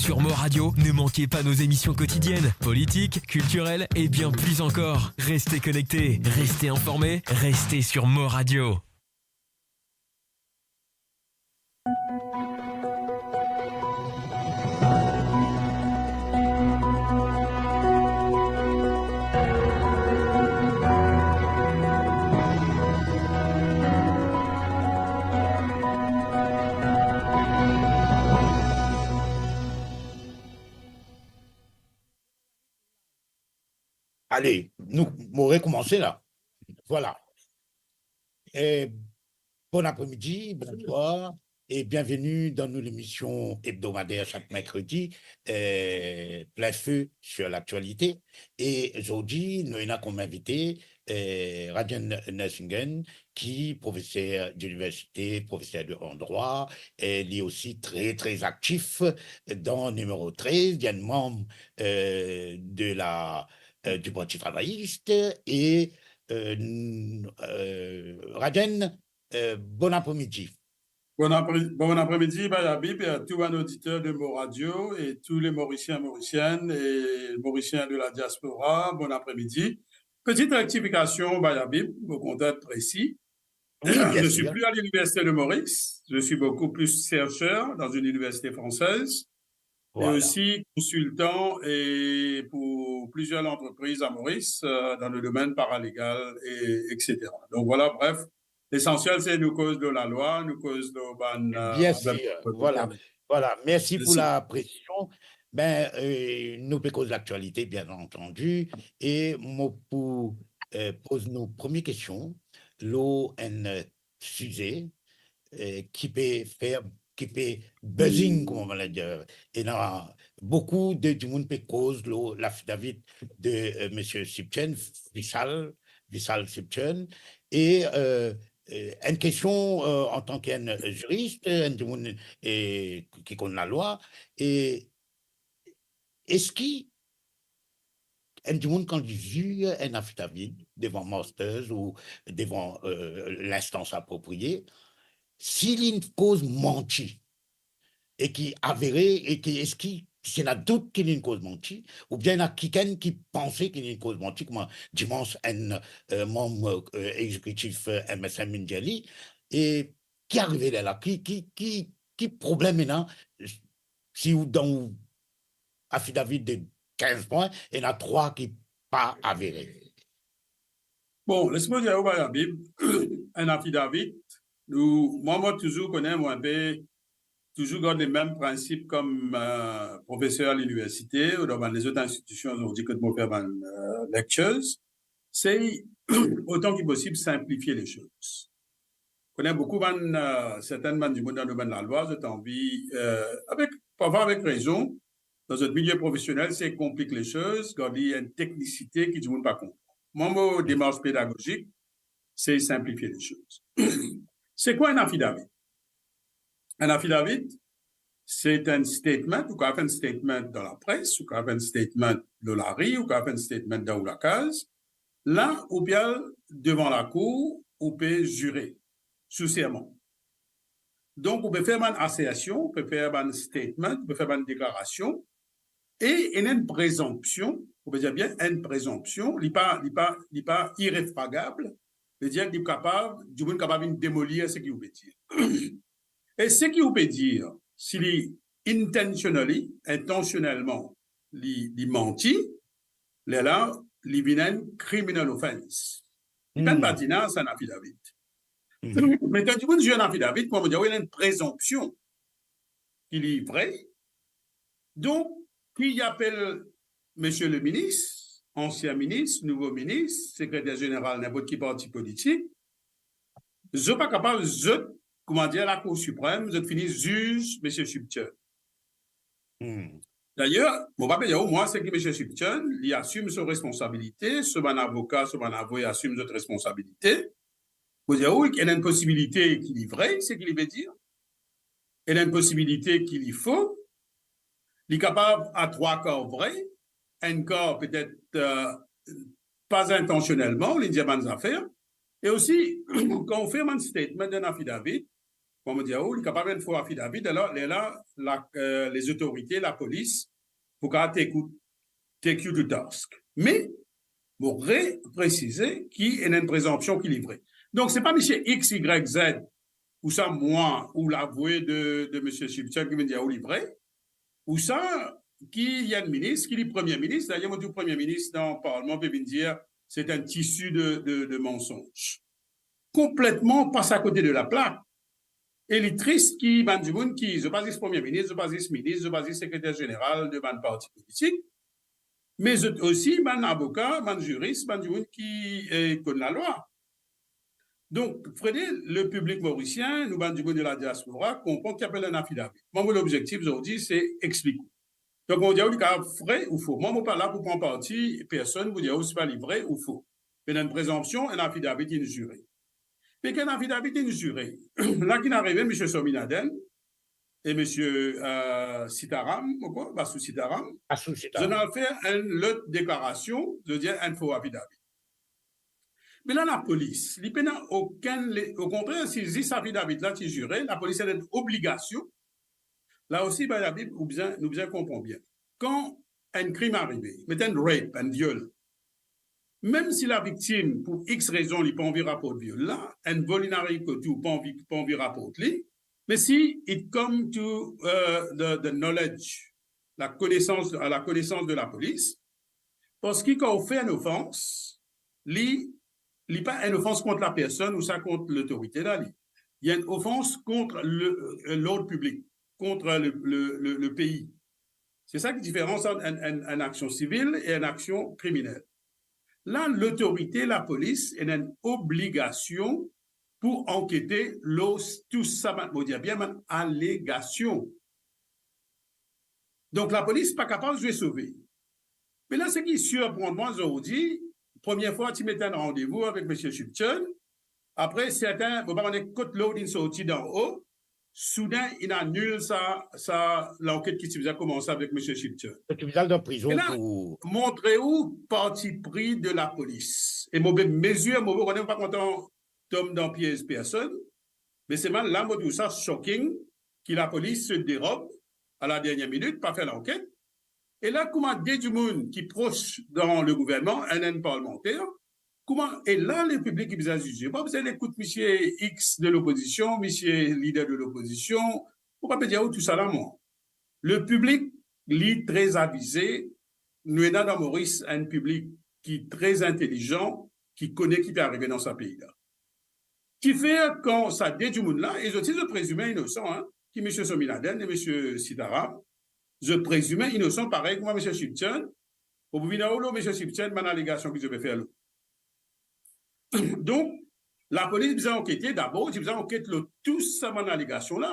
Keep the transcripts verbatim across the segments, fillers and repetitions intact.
Sur Mo Radio, ne manquez pas nos émissions quotidiennes, politiques, culturelles et bien plus encore. Restez connectés, restez informés, restez sur Mo Radio. Ale, nou, mo rekoumanse la. Vwala. Eh, bon apremidi, bonswar, e bienveni dan nou lemision ebdomadair sak merkredi, eh, Plein Feu sur l'actualité. E zordi, nou ena kom invite, eh, Rajen Nrsimhan, ki profeser diniversite, profeser de, an drwa, e li osi tre, tre aktif dan nimero trez, li enn manm, eh, de la, eh, du Parti Travayis, e, eh, n-, eh, Rajen, eh, bon apremidi. Bon apre-, bon apremidi, Bayabib, e a tou bann oditer de Mo Radio e tou le Morisien, Morisienn e Morisien de la diaspora, bon apremidi. Petite rectification, Bayabib, mo kontan et presi. Oui, bien sûr. Je suis plus à l'Université de Maurice, je suis beaucoup plus chercheur dans une université française et aussi consultant et pour plusieurs entreprises à Maurice, euh, dans le domaine paralégal, et, et cetera. Donc voilà, bref, lesansiel se nou koz de lalwa, nou koz de bann, euh, bien sûr, voilà, voilà. Merci pour la précision. Ben, eh, nou pe koz laktialite, bien antandi, e mo pou, eh, poz nou premie kestion lor enn, eh, size, eh, ki pe fer, ki pe buzzing, kouma on va dir. Ena boukou de dimoun pe koz lor lafidavit de, eh, misie Sipchen, Vishal, Vishal Sipchen, e, eh, eh, enn kestion, eh, antan ki enn ziris, enn dimoun, eh, ki konn lalwa, e eski enn dimoun kan li zir enn afidavit devan masters ou devan, eh, linstans apropriye, si li koz manti e ki avere e ki eski si ena dout ki li koz manti, oubien ena kikenn ki panse ki li koz manti, kouma dimans enn, eh, manm, eh, exekitif, eh, M S M inn dir li, e ki arive lerla? Ki, ki, ki, ki problem ena si ou dan ou afidavit de kinz pwin, ena trwa ki pa avere? Bon, les mo dir ou, Bayabib, enn afidavit, nou, mwa, mo touzour kone, mo inpe touzour gard lemem prinsip kom, eh, profeser liniversite ou dan bann lezot institision zordi kot mo fer bann, eh, lectures, se otan ki posib sinplifie lesoz. Kone boukou bann, eh, sertin bann dimoun dan domenn lalwa, zot anvi, eh, avek, parfwa avek rezon, dan zot milie profesionel, se konplik lesoz, gard li enn teknisite ki dimoun pa konpran. Mwa, mo demars pedagozik, se sinplifie lesoz. Se kwa enn afidavit? Enn afidavit, se enn statement, ou kapav fer enn statement dan lapres, ou kapav fer enn statement lor lari, ou kapav fer enn statement dan ou lakaz. La, ou pe al devan lakour, ou pe zire sou serman. Donk, ou pe fer bann asersion, ou pe fer bann statement, ou pe fer bann deklarasion, e ena enn prezonpsion, ou pe dir bien enn prezonpsion, li pa, li pa, li pa irefragab, vedir li kapav, dimoun kapav vinn demolir seki ou pe dir. E seki ou pe dir, si li intentionally, intansionelman, li, li manti, lerla, li vinn enn criminal offence. Li pa enn badinaz, sa enn afidavit. Me kan dimoun zir enn afidavit, kouma mo dir, wi, ena enn prezonpsion ki li vre. Donk, ki apel misie le minis, ansien minis, nouvo minis, sekreter zeneral, ninport ki parti politik, zot pa kapav, zot, kouma dir, Lakour Siprem, zot fini ziz misie Sipchen. Dayer, mo pa pe dir ou, mwa, seki misie Sipchen, li asim so responsabilite, so bann avoka, so bann avoye asim zot responsabilite. Mo dir ou, ena enn posibilite ki li vre, seki li pe dir. Ena enn posibilite ki li fo. Li kapav a trwa kar vre, enn kar petet, eh, pa intansionelman, li dir bann zafer. E osi, kan ou fer bann statement dan enn afidavit, Kouma mo dir ou, li kapav enn fo afidavit, alor lerla, la, eh, lezotorite, lapolis, pou kapav take you, take you to task. Me, mo represize ki ena enn prezonpsion ki li vre. Donk, se pa misie X, Y, Z, ou sa mwa, ou lavoye de, de misie Chipchak ki vinn dir ou li vre, ou sa ki enn minis, ki li premie minis, dayer mo dir premie minis dan parlman pe vinn dir, se enn tisi de, de, de mansonz. Konpletman pas akote de laplak. E li tris ki bann dimoun ki, zot pa zis premie minis, zot pa zis minis, zot pa zis sekreter zeneral de bann parti politik, me zot osi bann avoka, bann ziris, bann dimoun ki, eh, konn lalwa. Donk, Freddy, lepiblik morisien, nou bann dimoun de ladiaspora, konpran ki apel enn afidavit. Mwa, mo lobzektif zordi, se explik ou. Donk, mo dir ou li kapav vre ou fo. Mwa, mo pa la pou pran parti personn, pou dir ou si li vre ou fo. Ena enn prezonpsion, enn afidavit inn zire. Me kan enn afidavit inn zire, la ki'nn arive misie Swaminathan e misie, eh, Sitaram, mo krwar, Basu Sitaram, Basu Sitaram, zot inn al fer enn lot deklarasion, zot dir enn fo afidavit. Me la, lapolis, li pena okenn le-, okontrer, si zis afidavit la ti zire, lapolis ena enn obligasion. La osi, bann afidavit, ou bizin, nou bizin konpran bien. Kan enn krim arive, met enn rape, enn viol, mem si laviktim, pou X rezon, li pa anvi raport viol la, enn vol inn arive kot ou, pa anvi, pa anvi raport li, me si it come to, eh, the, the knowledge, lakonesans, a lakonesans de lapolis, parski kan ou fer enn ofans, li, li pa enn ofans kont lapersonn ou sa kont lotorite la, li, li enn ofans kont le, eh, lord piblik, kont le, le, le, le pei. Se sa ki diferans ant enn, enn, enn aksion sivil e enn aksion kriminel. La, lotorite, lapolis, ena enn obligasion pou ankete lor tou sa bann, mo dir bien, bann alegasion. Donk, lapolis pa kapav zwe sove. Me la, seki sirprann mwa zordi, premie fwa ti met enn randevou avek misie Chipchak, apre serten, mo pa kone kot lord inn sorti dan-o, souden inn anil sa, sa lanket ki ti bizin koumans avek misie Chipchak. Ki bizin al dan prizon. E la, pou montre ou parti pri de lapolis. E mo pe mezir, mo pe kone, mo pa kontan tom dan piez personn, me selman la, mo trouv sa shocking ki lapolis se derob a la dernie minit, pa fer lanket. E la, kouma de dimoun ki pros dan legouvernman, enn, enn parlmanter, kouma, e la, lepiblik ki bizin zize. Pa bizin ekout misie X de lopozision, misie lider de lopozision, mo pa pe dir ou tousala, mwa. Lepiblik, li, tre avize, nou ena dan Moris enn piblik ki tre intelizan, ki kone ki pe arive dan sa pei la. Kifer kan sa de dimoun la, e zot ti, zot prezime inosan, hein, ki misie Swaminathan e misie Sitaram, zot prezime inosan parey kouma misie Chipchak, ou pou vinn ar ou lor misie Chipchak, bann alegasion ki zot pe fer lor. Donk, lapolis bizin ankete, dabor, ti bizin anket lor tou sa bann alegasion la.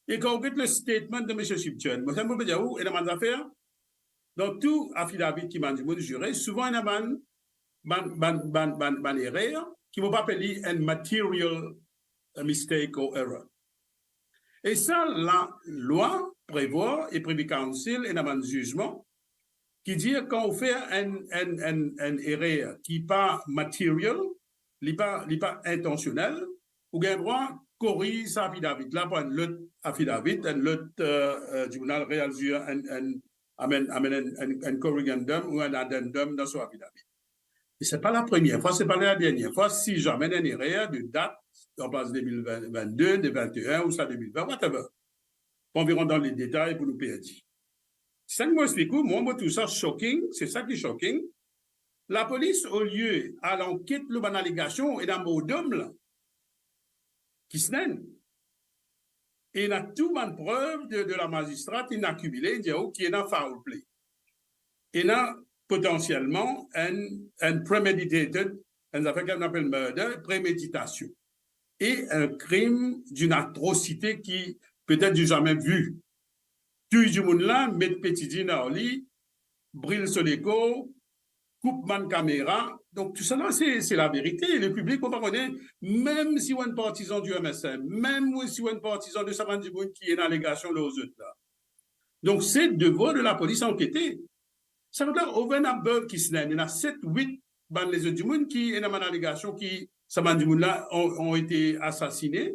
E kan ou get le statement de misie Chipchak, mo, mo pe dir ou, ena bann zafer, dan tou afidavit ki bann dimoun zire, souvan ena bann, bann, bann, bann, bann, bann erer, ki mo pe apel li enn material, uh, mistake or error. E sa, lalwa prevwar, e Privy Council ena bann zizman ki dir kan ou fer enn, enn, enn, enn erer ki pa material, li pa, li pa intansionel, ou gagn drwa koriz sa afidavit la par enn lot afidavit, enn lot, eh, eh, dimoun al realizir enn, enn, amenn, amenn enn, enn, enn corrigendum ou enn addendum dan so afidavit. E se pa lapremier fwa, se pa ladernier fwa, si zame enn erer de dat, anplaz de mil vin, vinn-de, de vinn-e-enn ou sa de mil vin, whatever. Pa anvi rant dan ledetay pou nou perdi. Sa ki mo explik ou, mwa, mo trouv sa shocking, se sa ki shocking. Lapolis, olie al anket lor bann alegasion, ena mordom la, kisnenn. Ena tou bann prev de, de lamazistra, inn akimile, dir ou ki ena foul play. Ena potansielman enn, enn premeditated, enn zafer ki nou apel murder, premeditasion. E enn krim d'une atrocité ki petet du jamais vu. Touy dimoun la, met petidin ar li, bril so lekor, koup bann kamera. Donk, tousala, se, se laverite. Lepiblik, mo pa kone, mem si ou enn partizan du M S M, mem si ou enn partizan de sa bann dimoun ki ena alegasion lor zot la. Donk, se devwar de lapolis ankete. Sa kot la, over and above kisnenn, ena set, wit bann lezot dimoun ki ena bann alegasion ki sa bann dimoun la ont, ont été assassinés.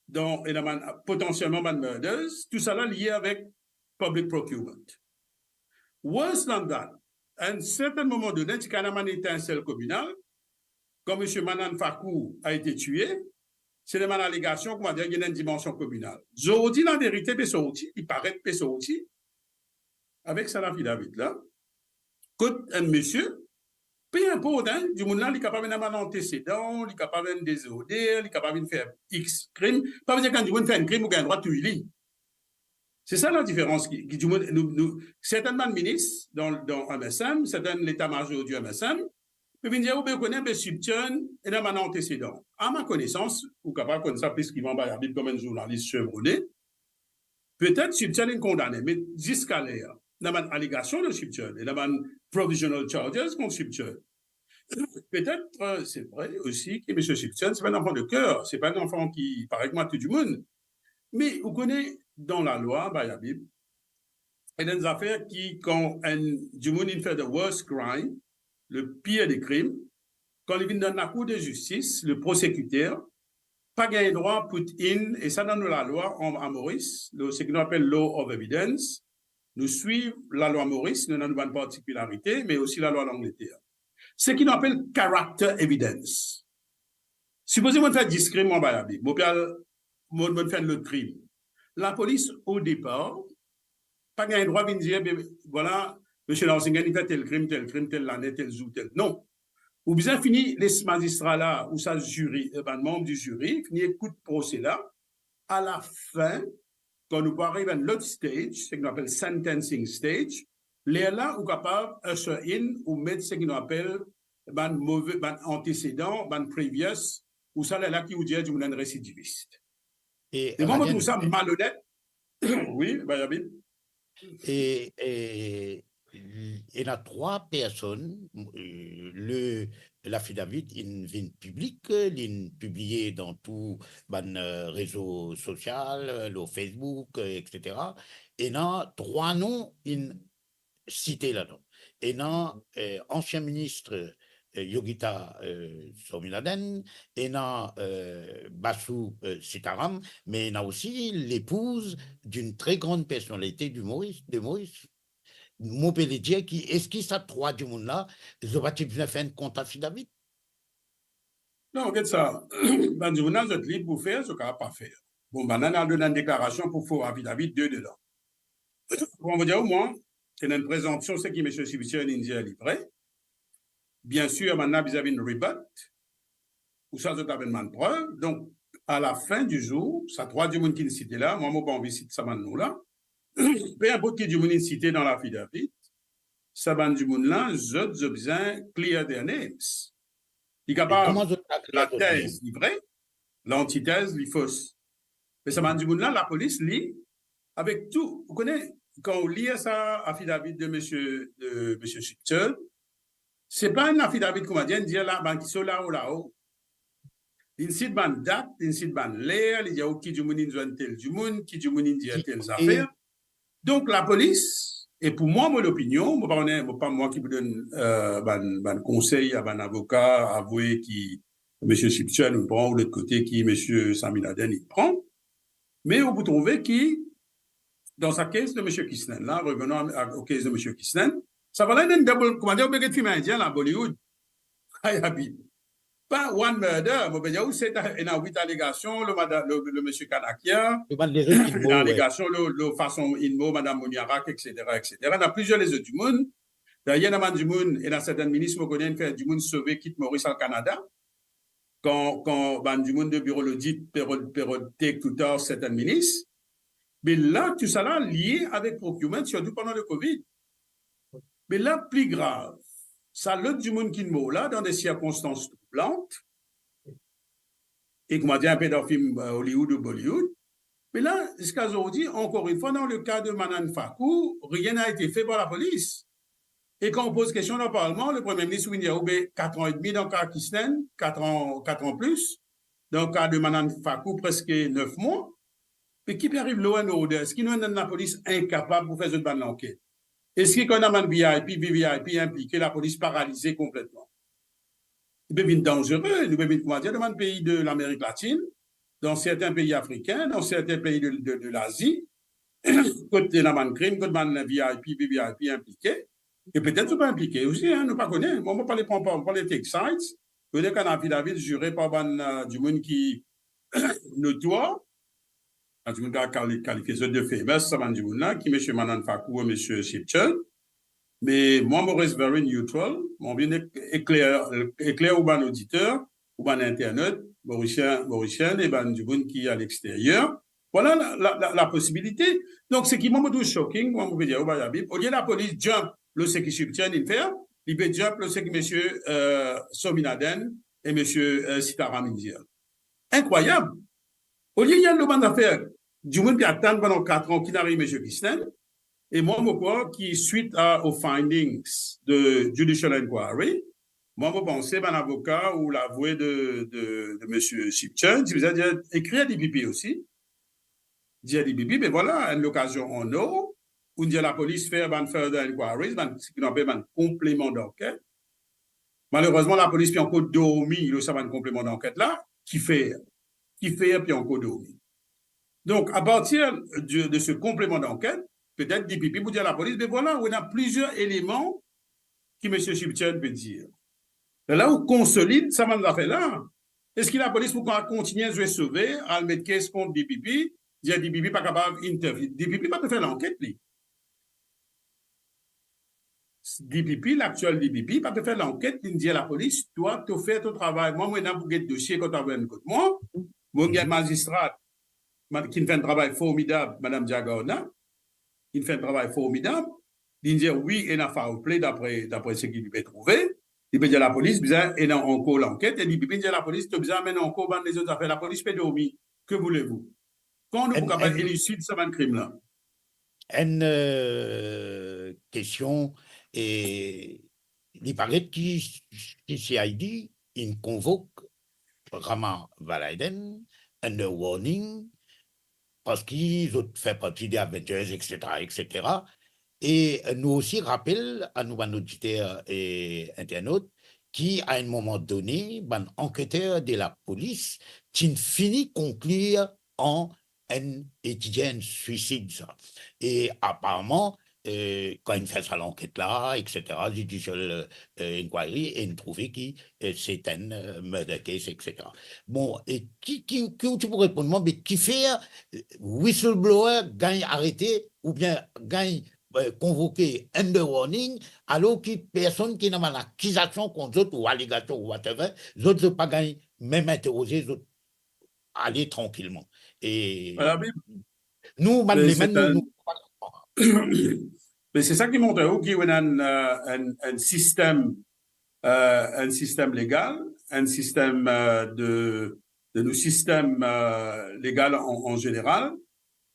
dan, ena bann, potansielman bann murders, tousala lie avek public procurement. Worse than that, à un certain moment donné, ti ena bann etinsel kominal, quand monsieur Manan Fakou a été tué, se bann alegasion, kouma dir, ena enn dimansion kominal. Zordi, laverite pe sorti, li paret pe sorti, avek sa afidavit la, kot enn misie, pe inport, hein, dimoun la, li kapav ena bann antesedan, li kapav enn dezorder, li kapav inn fer X krim. Pa vezin kan dimoun fer enn krim, ou gagn drwa touy li. Se sa ladiferans ki, ki dimoun, nou, nou, sertin bann minis dan, dan M S M, sertin leta mazor di M S M, pe vinn dir, ou pe kone, be Siptian ena bann antesedan. A ma konesans, ou kapav konn sa plis ki mwa, Bayabib, kouma enn zournalis sevrone, petet Siptian inn kondane, me ziska ler, ena bann alegasion lor Siptian, ena bann provisional charges kont Siptian. Petet, euh, se vre osi ki misie Siptian, se pa enn zanfan de ker, se pa enn zanfan ki, parey kouma tou dimoun. Me ou kone, dan lalwa, Bayabib, ena enn zafer ki, kan enn dimoun inn fer the worst crime, le pire des crimes, kan li vinn dan lakour de zistis, le prosekiter pa gagn drwa put in, e sa dan nou lalwa an, a Moris, le, seki nou apel law of evidence, nou swiv lalwa Moris, nou ena nou bann partikilarite, me osi lalwa Langleter. Seki nou apel character evidence. Sipoze mo'nn fer dis krim, mwa, Bayabib, mo pe al, mo, mo'nn fer enn lot krim. Lapolis, o depar, pa gagn drwa vinn dir, be, vwala, misie Lansinger, li fer tel krim, tel krim, tel lane, tel zour, tel. Non. Ou bizin fini les mazistra la, ou sa ziri, eh, bann manm di ziri, fini ekout prose la. A la fin, kan nou pou ariv enn lot stage, seki nou apel sentencing stage, lerla ou kapav usher in, ou met seki nou apel bann move, bann antesedan, bann previous, ou sa lerla ki ou dir dimoun enn residivis. E mwa, mo trouv sa malonet. Wi, Bayabib. E, e, ena trwa personn, eh, le, lafidavit inn vinn piblik, li inn pibliye dan tou bann, eh, rezo sosial, eh, lor Facebook, eh, et cetera. Ena trwa nom inn site ladan. Ena, eh, ansien minis, eh, Yogita, eh, Swaminathan, ena, eh, Basu, eh, Sitharam, me ena osi lepouz d'une très grande personnalité du Maurice, de Maurice. Mo pe le dir ki, eski sa trwa dimoun la, zot pa ti bizin fer enn kont afidavit? Non, get sa. Bann dimoun la, zot lib pou fer, zot kapav pa fer. Bon, bann la, al donn enn deklarasion pou fo afidavit de dedan. Bon, mo dir ou, mwa, ena enn prezanpsion, seki misie Siptian inn dir li vre. Biensir, bann la bizin vinn rebut. Ou sa zot avem bann prev. Donk, a la fin di zour, sa trwa dimoun ki inn site la, mwa, mo pa anvi sit sa bann nom la. Pe inport ki dimoun inn site dan lafidavit, sa bann dimoun la, zot, zot bizin clear their names. Li kapav, latez li vre, lantitez li fos. Me sa bann dimoun la, lapolis, li, avek tou, ou kone, kan ou lir sa afidavit de misie, de misie Siptian, se pa enn afidavit, kouma dir, inn dir la, bann ki so lao, lao. Li inn sit bann dat, li inn sit bann ler, li dir ou ki dimoun inn zwenn tel dimoun, ki dimoun inn dir tel zafer. Donk, lapolis, e pou mwa, mo lopinion, mo pa kone, mo pa mwa ki pou donn, eh, bann, bann konsey a bann avoka, avoue ki misie Siptian inn pran, ou lot kote ki misie Swaminathan inn pran. Me ou pou trouve ki, dan sa case de misie Kisnen la, revenon a, a, au case de misie Kisnen, sa vwala enn double, kouma dir, ou pe get fim indien la, Bollywood. Ay, abi. Pa one murder, mo pe dir ou, se ena wit alegasion, le madam, le, le misie Kanakia, ena alegasion, le, le fason inn mor madam Moniarak, et cetera, et cetera. Ena plizier lezot dimoun. Dayer, ena bann dimoun, ena sertin minis, mo kone, inn fer dimoun sove kit Moris al Kanada. Kan, kan bann dimoun de biro lodit pe rod, pe rod take to task sertin minis, me la, tousala lie avek procurement, sirtou pandan le Covid. Me la, pli grav, sa lot dimoun ki inn mor la, dan de sirkonstans troublant, e kouma dir, inpe dan fim, eh, Hollywood ou Bollywood. Me la, ziska zordi, ankor enn fwa, dan le ka de Manan Fakou, rien n'a été fait par la police. E kan ou poz kestion dan parlman, le Premie Minis vinn dir ou, be, kat an edmi dan ka Kisnen, kat an, kat an plis, dan ka de Manan Fakou, preske nef mwa. Me ki pe ariv law and order? Eski nou ena enn lapolis inkapab pou fer zot bann lanket? Eski kan ena bann V I P, V V I P inplike, lapolis paralize konpletman? Li pe vinn danzere, nou pe vinn, kouma dir, dan bann pei de Lamerik Latinn, dan sertin pei afrikin, dan sertin pei de, de, de Lazi, kot ena bann krim, kot bann V I P, V V I P inplike, e petet zot pa inplike osi, hein, nou pa kone. Mwa, mo pa le pran, pa, pa le take sides. Kone kan affidavit zire par bann, euh, dimoun ki notwar, bann dimoun ki kali-, kalifie zot de famous, sa bann dimoun la, ki misie Manan Fakour e misie Sipchen. Me mwa, mo res very neutral. Mo anvi ek-, ekler, ekler ou bann oditer, ou bann internot, Morisien, Morisienn e bann dimoun ki a lexteryer. Vwala la, la, la, la posibilite. Donk, seki mwa, mo trouv shocking, mwa, mo pe dir ou, Bayabi, olie lapolis jump lor seki Sipchen inn fer, li pe jump lor seki misie, euh, Sominaden e misie, euh, Sitaram inn dir. Inkrwayab. Olie li al lor bann zafer dimoun pe atann pandan kat an ki inn ariv misie Kisten, e mwa, mo krwar ki swit a, aux findings de judicial inquiry, mwa, mo panse bann avoka ou lavoye de, de, de misie Sipchen, ti bizin dir, ekrir D P P osi, dir D P P, me vwala, enn lokazion an or, ou'nn dir lapolis fer bann further inquiries, bann, seki nou apel bann konpleman danket. Malerezman, lapolis pe ankor dormi lor sa bann konpleman danket la, kifer, kifer pe ankor dormi. Donk, a partir de, de se konpleman danket, petet D P P pou dir lapolis, me vwala, ou ena plizier eleman ki misie Sipchen pe dir. Lerla ou konsolid sa bann zafer la. Eski lapolis pou kontinie zwe sove, al met kes kont D P P, dir D P P pa kapav interview? D P P pa pe fer lanket, li. D P P, laktiel D P P, pa pe fer lanket, li dir lapolis, twa, to fer to travay. Mwa, mo ena pou get dosie kot avoy enn kot mwa. Mo gagn mazistra, ma-, ki'nn fer enn travay formidab, Madam Diagarna, ki'nn fer enn travay formidab. Li'nn dir, wi, ena foul play dapre, dapre seki li pe trouve. Li pe dir lapolis bizin ena ankor lanket, e li pe dir lapolis, to bizin amenn ankor bann lezot zafer. Lapolis pe dormi. Que voulez-vous? Kan nou pou kapav elisid sa bann krim la? Enn, euh, kestion, e li paret ki, ki C I D inn konvok Rama Valaiden under warning, parski zot fer parti de Avengers, et cetera, et cetera. E nou osi rapel a nou bann oditer e internot ki a enn moman done, bann anketer de lapolis ti'nn fini konklir an enn, e ti dir enn swisid sa. E aparman, eh, kan inn fer sa lanket la, et cetera, judicial, eh, inquiry, e inn trouve ki, eh, se enn, eh, murder case, et cetera. Bon, e ki, ki, ki ou ti pou reponn mwa, me kifer, eh, whistleblower gagn arete oubien gagn, eh, konvoke under warning, alor ki personn ki ena bann akizasion kont zot ou alegasion ou whatever, zot, zot pa gagn mem interoze, zot ale trankilman. E nou, bann lemann, nou, nou... Me se sa ki montre ou ki ou ena enn, eh, enn, enn sistem, eh, enn sistem legal, enn sistem, eh, de, de nou sistem, eh, legal an, an zeneral,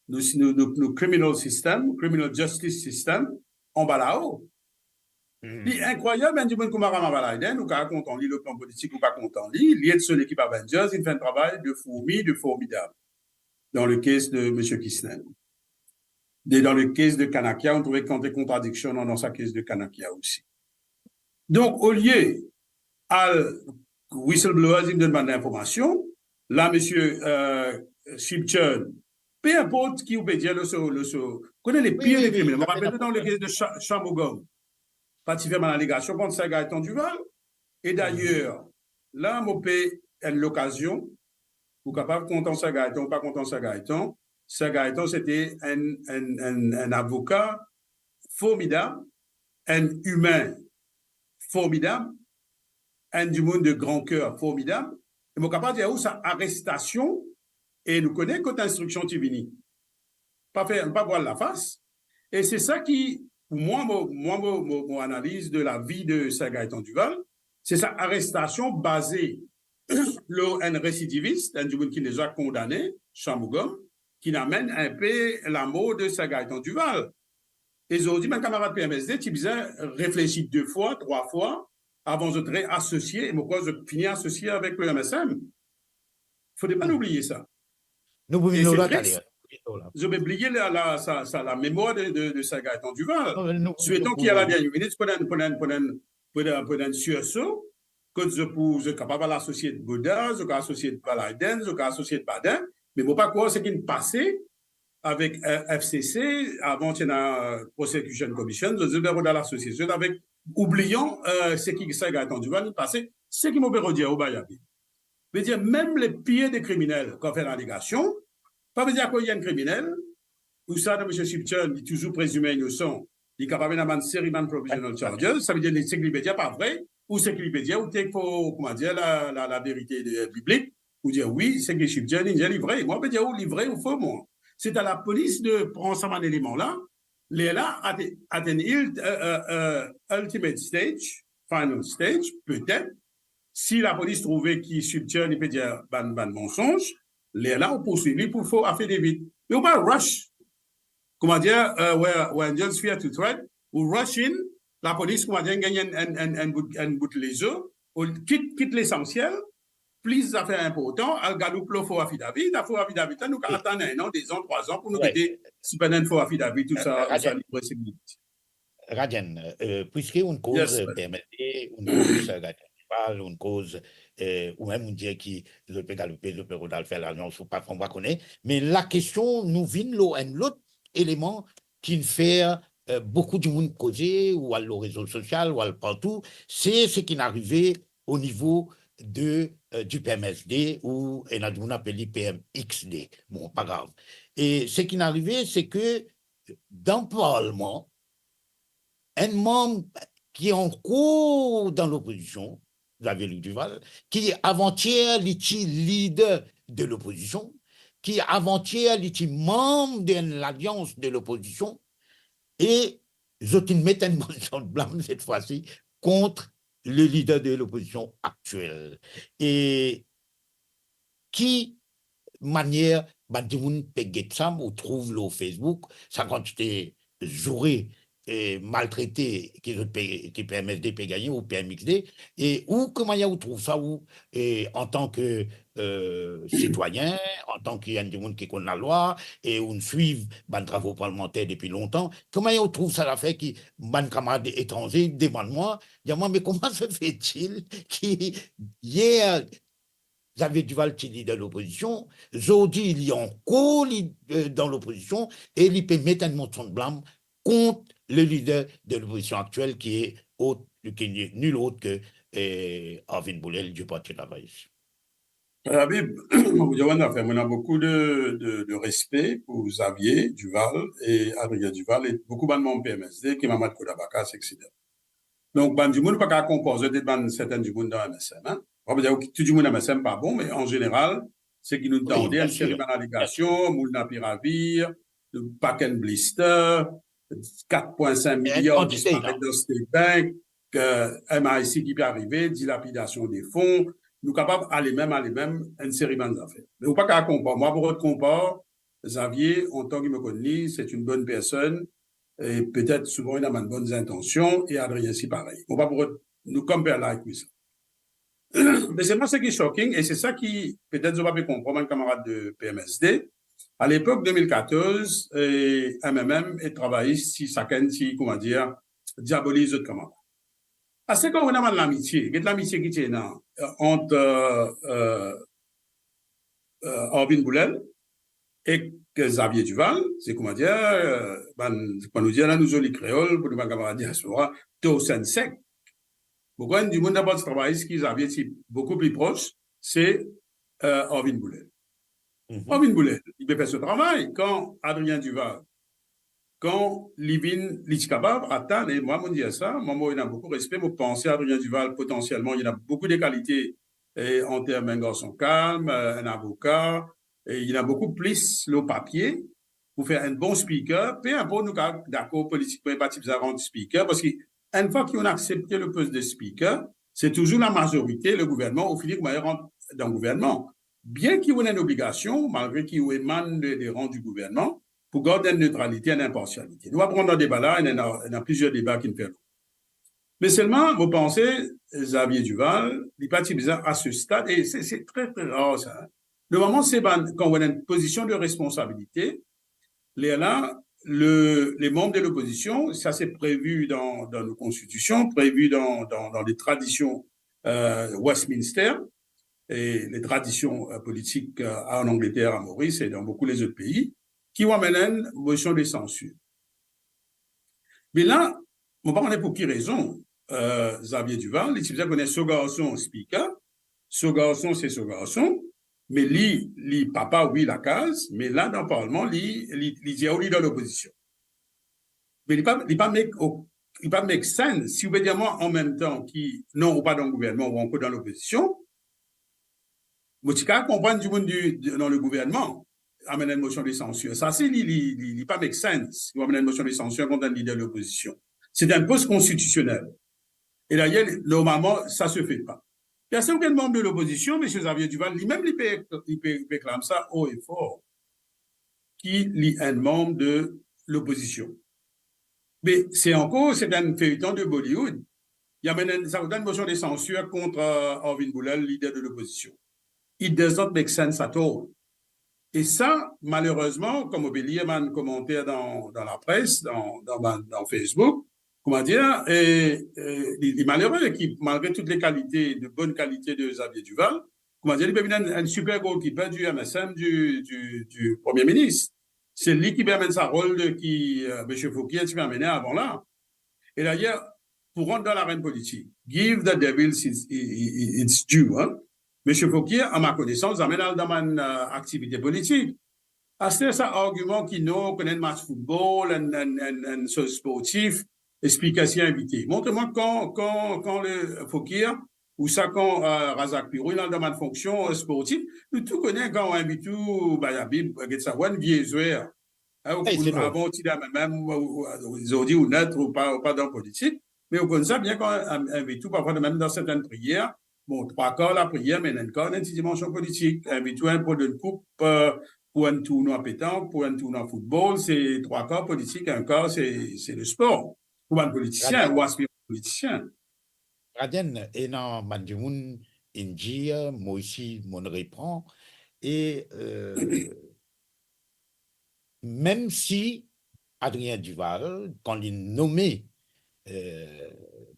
nou, nou, nou, nou criminal system, criminal justice system, anba lao. Li inkrwayab, enn dimoun kouma Rama Valaiden, ou kapav kontan li, lor plan politik, ou pa kontan li, li ek so lekip Avengers, inn fer enn travay de fourmi, de formidab dan le case de misie Kisten. E dan le case de Kanakia, ou trouve kantite kontradiksion dan, dan sa case de Kanakia osi. Donk, olie al whistleblowers, inn donn bann linformasion, la, misie, eh, Sipchen, pe inport ki ou pe dir lor so, lor so, kone le pir de kriminel. Mo rapel dan le case de Sha-, Shanmugam, pa ti fer bann alegasion kont Sir Gaëtan Duval. E dayer, la, mo pe enn lokazion, ou kapav kontan Sir Gaëtan, ou pa kontan Sir Gaëtan. Sir Gaëtan, se te enn, enn, enn, enn avoka formidab, enn imin formidab, enn dimoun de gran ker formidab. E mo kapav dir ou, sa arestasion, e nou kone kot instriksion ti vini. Pa fer, pa vwal lafas. E se sa ki, pou mwa, mo, mwa, mo, mo, mo analiz de lavi de Sir Gaëtan Duval, se sa arestasion baze lor enn residivis, enn dimoun ki deza kondane, Shanmugam, ki'nn amenn inpe lamor de Sir Gaëtan Duval. E zordi, bann kamarad P M S D ti bizin reflesi de fwa, trwa fwa, avan zot reasosie, e mo krwar zot fini asosie avek le M S M. Fode pa nou bliye sa. Nou pou vinn lor la taler. Zot pe bliye la, la, sa, sa, lamemwar de, de, de Sir Gaëtan Duval. Swetan ki a la dernie minit, pou enn, pou enn, pou enn, pou enn, pou enn sirso, kot zot pou, zot kapav al asosie Bourda, zot kapav asosie Biden, zot kapav asosie Baden, me mo pa krwar seki pase avek, eh, F C C, avan ti ena, eh, Prosecution Commission, zot, zot pe rod al asosie zot avek, oublian, eh, seki Sir Gaëtan Duval inn pase, seki mo pe rod dir ou, Bayabi. Vedir, mem le pir de kriminel, kan fer lalegasion, pa vedir akoz li enn kriminel, ou sa, dan misie Shipton, li touzour prezime inosan, li kapav ena bann seri bann provisional charges, savedir li, seki li pe dir pa vre, ou seki li pe dir, ou take for, koumadir, la, la, laverite de, piblik, ou dir, wi, seki Shipton inn dir li vre. Mwa, pe dir ou li vre ou fo, mwa. Se a lapolis de pran sa bann eleman la, lerla, at, at an ult-, eh, eh, eh, ultimate stage, final stage, petet, si lapolis trouve ki Shipton li pe dir bann, bann mansonz, lerla ou pourswiv li pou fo affidavit. Me ou pa rush. Koumadir, eh, where, where angels fear to tread, ou rush in, lapolis, koumadir, gagn enn, enn, enn, enn bout, enn bout lezo, ou kit, kit lesansiel, plis zafer inportan, al galoup lor fo affidavit, a fo affidavit la, nou kapav atann enn an, de zan, trwa zan pou nou gete si pa ena enn fo affidavit, tou sa, tou sa libre, se Rajan, eh, piske ou koz, eh, P M S D, ou koz, eh, Gaëtan Duval, ou koz, eh, ou mem ou dir ki zot pe galoupe, zot pe rod al fer lalians, ou pa, ou pa kone. Me lakestion, nou vinn lor enn lot eleman ki fer, eh, boukou dimoun koze, ou al lor rezo sosial, ou al partou, se seki arive o nivo de, eh, di P M S D, ou ena dimoun apel li P M X D. Bon, pa grav. E seki arive, se ke dan parlman, enn manm ki ankor dan lopozision, Xavier Luc Duval, ki avantier li ti lider de lopozision, ki avantier li ti manm de enn lalians de lopozision, e zot inn met enn morso blam set fwa si kont le lider de lopozision aktiel. E ki manier bann dimoun pe get sa, ou trouv lor Facebook, sa kantite zoure, eh, maltrete ki zot pe, ki P M S D pe gagne ou P M X D, e ou, kouma ou trouv sa, ou, eh, antan ke, eh, sitwayin, antan ki enn dimoun ki konn lalwa, e ou swiv bann travo parlmanter depi lontan, kouma ou trouv sa zafer ki bann kamarad etranze demann mwa, dir mwa, me comment se fait-il ki yer Xavier Duval ti lider lopozision, zordi li ankor li, eh, dan lopozision e li pe met enn morso blam kont le lider de lopozision aktiel ki e ot, ki nul ot ke, eh, Arvin Boolell du Parti Travayis. Eh, Habib, mo pou dir ou enn zafer, mo ena boukou de, de, de respe pou Xavier Duval e Adrien Duval e boukou bann manm P M S D ki Mamad Koda Bakas, et cetera. Donk, bann dimoun pa kapav konpar zot ek bann sertin dimoun dan M S M, hein. Pa pou dir ki tou dimoun M S M pa bon, me an zeneral, seki nou tande, enn seri bann alegasion, moulin à pire à vire, pakin blister, kat pwin sink miliar disparet dan State Bank, eh, M I C ki pe arive, dilapidasion de fon, nou kapav ale mem, ale mem, enn seri bann zafer. Me ou pa kapav konpar, mwa, pou konpar Xavier, antan ki mo konn li, se enn bonn personn, e petet souvan ena bann bonn zintansion, e Adrien si parey. Mo pa pou rod, nou compare like with sa. Me selman seki shocking, e se sa ki petet zot pa pe konpran, bann kamarad de P M S D, a lepok de mil katorz, eh, M M M e Travayis, si sakenn ti, koumadir, diaboliz zot kamarad. Aster kan ou ena bann lamitie, get lamitie ki ti ena, eh, ant, eh, eh, eh, Arvin Boolell ek Xavier Duval, se, koumadir, eh, bann, kan nou dir la, nou zoli kreol, pou nou bann kamarad diaspora, to senn sek. Boukou enn dimoun dan Parti Travayis ki Xavier ti boukou pli pros, se, eh, Arvin Boolell. Arvin Boolell, li pe fer so travay. Kan Adrien Duval, kan li vinn, li ti kapav atann, e mwa, mo dir sa, mwa, mo ena boukou respe, mo panse Adrien Duval, potansielman, li ena boukou de kalite, e an term enn garson kalm, eh, enn avoka, e li ena boukou plis lor papie pou fer enn bon speaker, pe inport nou kapav dakor politikman, pa ti bizin rant speaker, parski enn fwa ki ou aksepte le post de speaker, se touzour lamazorite, le gouvernman, ou fini koumadir rant dan gouvernman. Bien ki ou ena enn obligasion, malgre ki ou emann de, de ran di gouvernman, pou gard enn netralite, enn inparsialite. Nou pa pou rant dan deba la, ena, ena plizier deba ki nou fer. Me selman, mo panse, Xavier Duval, li pa ti bizin a se stad, e se, se tre, tre rar sa, hein. Normalman, se bann, kan ou ena enn pozision de responsabilite, lerla, le, le manm de lopozision, sa se previ dan, dan nou konstitision, previ dan, dan, dan le tradision euh, Westminster, e le tradision, euh, politik, euh, an Angleter, a Moris e dan boukou lezot pei, ki amenn enn mosion de sansir. Me la, mo pa kone pou ki rezon, euh, Xavier Duval, li ti bizin kone so garson spiker, so garson se so garson, me li, li papa, wi, lakaz, me la, dan parlman, li, li, li dir ou li dan lopozision. Me li pa, li pa make, o-, li pa make sense. Si ou pe dir mwa an mem tan ki, non, ou pa dan gouvernman, ou ankor dan lopozision, mo ti kav konprann dimoun di, di, dan le gouvernman amenn enn mosion de sansir. Sa si li, li, li, li pa make sense. Ou amenn enn mosion de sansir kont enn lider de lopozision. Se enn pos konstitisionel. E dayer, normalman, sa se fe pa. Personn ki enn manm de lopozision, misie Xavier Duval, limem, li pe, li pe, li pe reklam sa o e for ki li enn manm de lopozision. Me se ankor, se enn feyton de Bollywood. Li amenn enn, sa, enn mosion de sansir kont, euh, Arvind Boolal, lider de lopozision. It does not make sense at all. E sa, malerezman, kouma mo pe lir bann komanter dan, dan lapres, dan, dan bann, dan Facebook, kouma dir, e, e, li, li malere ki, malgre tout le kalite, de bonn kalite de Xavier Duval, kouma dir, li pe vinn enn, enn super goalkeeper du M S M, du, du, du Premie Minis. Se li ki pe amenn sa rol de ki, euh, misie Faure ti pe amenn avan la. E dayer, pou rant dan larenn politik, give the devil its, i-, i-, i-, its due, hein. Misie Faure, a ma konesans, zame al dan bann, euh, aktivite politik. Aster sa argiman ki non, kone enn match foutbol, enn, enn, enn, enn soz sportif, e spiker ti invite. Montre mwa kan, kan, kan le Faure, ouswa kan, euh, Razak Pirou, inn al dan bann fonksion, euh, sportif, nou tou kone kan ou invit ou, ba, Habib, get sa, ou enn vie zwer. Hein, ou, avan ou ti dan mem, ou, ou, ou, zordi ou net, ou pa, ou pa dan politik, me ou konn sa bien kan in-, invit ou, parfwa mem dan sertenn priyer, bon, trwa kar lapriyer, me enn kar, enn ti dimansion politik. Invit ou pou donn koup, euh, pou enn tournwa petank, pou enn tournwa foutbol, se trwa kar politik, enn kar, se, se lespor. Pou bann politisien, ou aspiran politisien. Raden, ena bann dimoun inn dir, mo osi, mo'nn repran, e, euh, mem si Adrien Duval, kan li nome, euh,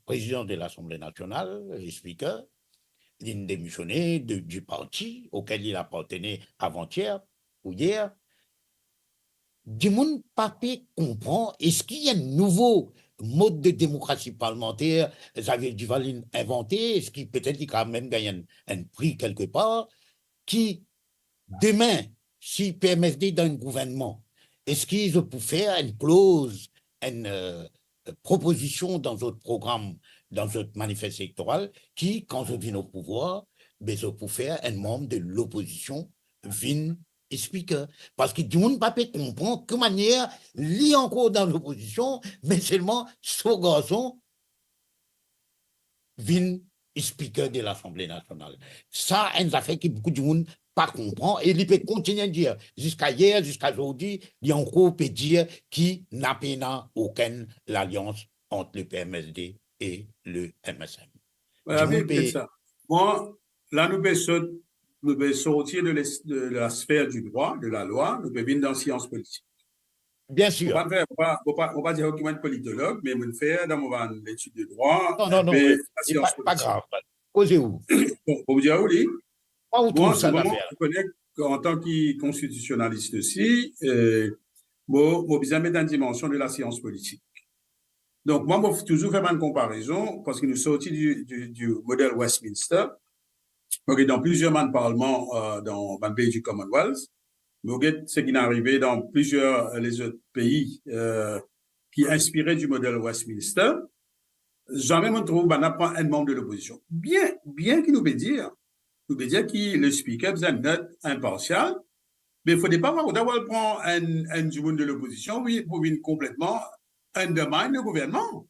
prezidan de Lasanble Nasional, le spiker, li demisione de, du parti auquel il appartenait avant-hier ou hier, dimoun pa pe konpran, eski enn nouvo mod de demokrasi parlmanter Xavier Duval inn invante, eski petet li kapav mem gagn enn, enn pri kelke par, ki demin, si P M S D dan enn gouvernman, eski zot pou fer enn kloz, enn, euh, propozision dan zot program, dan zot manifes elektoral, ki, kan zot vinn o pouvwar, be zot pou fer enn manm de lopozision vinn spiker? Parski dimoun pa pe konpran ki manier li ankor dan lopozision, me selman so garson vinn spiker de Lasanble Nasional. Sa, enn zafer ki boukou dimoun pa konpran, e li pe kontinie dir, ziska yer, ziska zordi, li ankor pe dir ki napa pena okenn lalians ant le P M S D e le M S M. Voilà, dimoun pe, sa. Mwa, la nou pe sot, nou pe sorti de les-, de, de la sfer du drwa, de lalwa, nou pe vinn dan sians politik. Biensir. Mo pa fer, mo pa, mo pa, mo pa dir ki mo enn politolog, me mo fer dan mo bann letid de drwa, non, non, non, enpe, wi, lasians politik. Pa grav. Koze ou. Bon, pou dir ou li, mwa, souvan, ou kone, antan ki konstitisionalis osi, euh, mo, mo bizin met enn dimansion de lasians politik. Donk, mwa, mo touzour fer bann konparezon, parski nou sorti du, du, du model Westminster, mo get dan plizier bann parlman, euh, dan bann pei du Commonwealth, mo get seki inn arive dan plizier, euh, lezot pei, euh, ki inspire du model Westminster. Zame mo trouv bann la pran enn manm de lopozision. Bien, bien ki nou pe dir, nou pe dir ki le spiker bizin net, inparsial, me fode pa ou, ou al pran enn, enn dimoun de lopozision, wi, pou vinn konpletman undermine le gouvernman.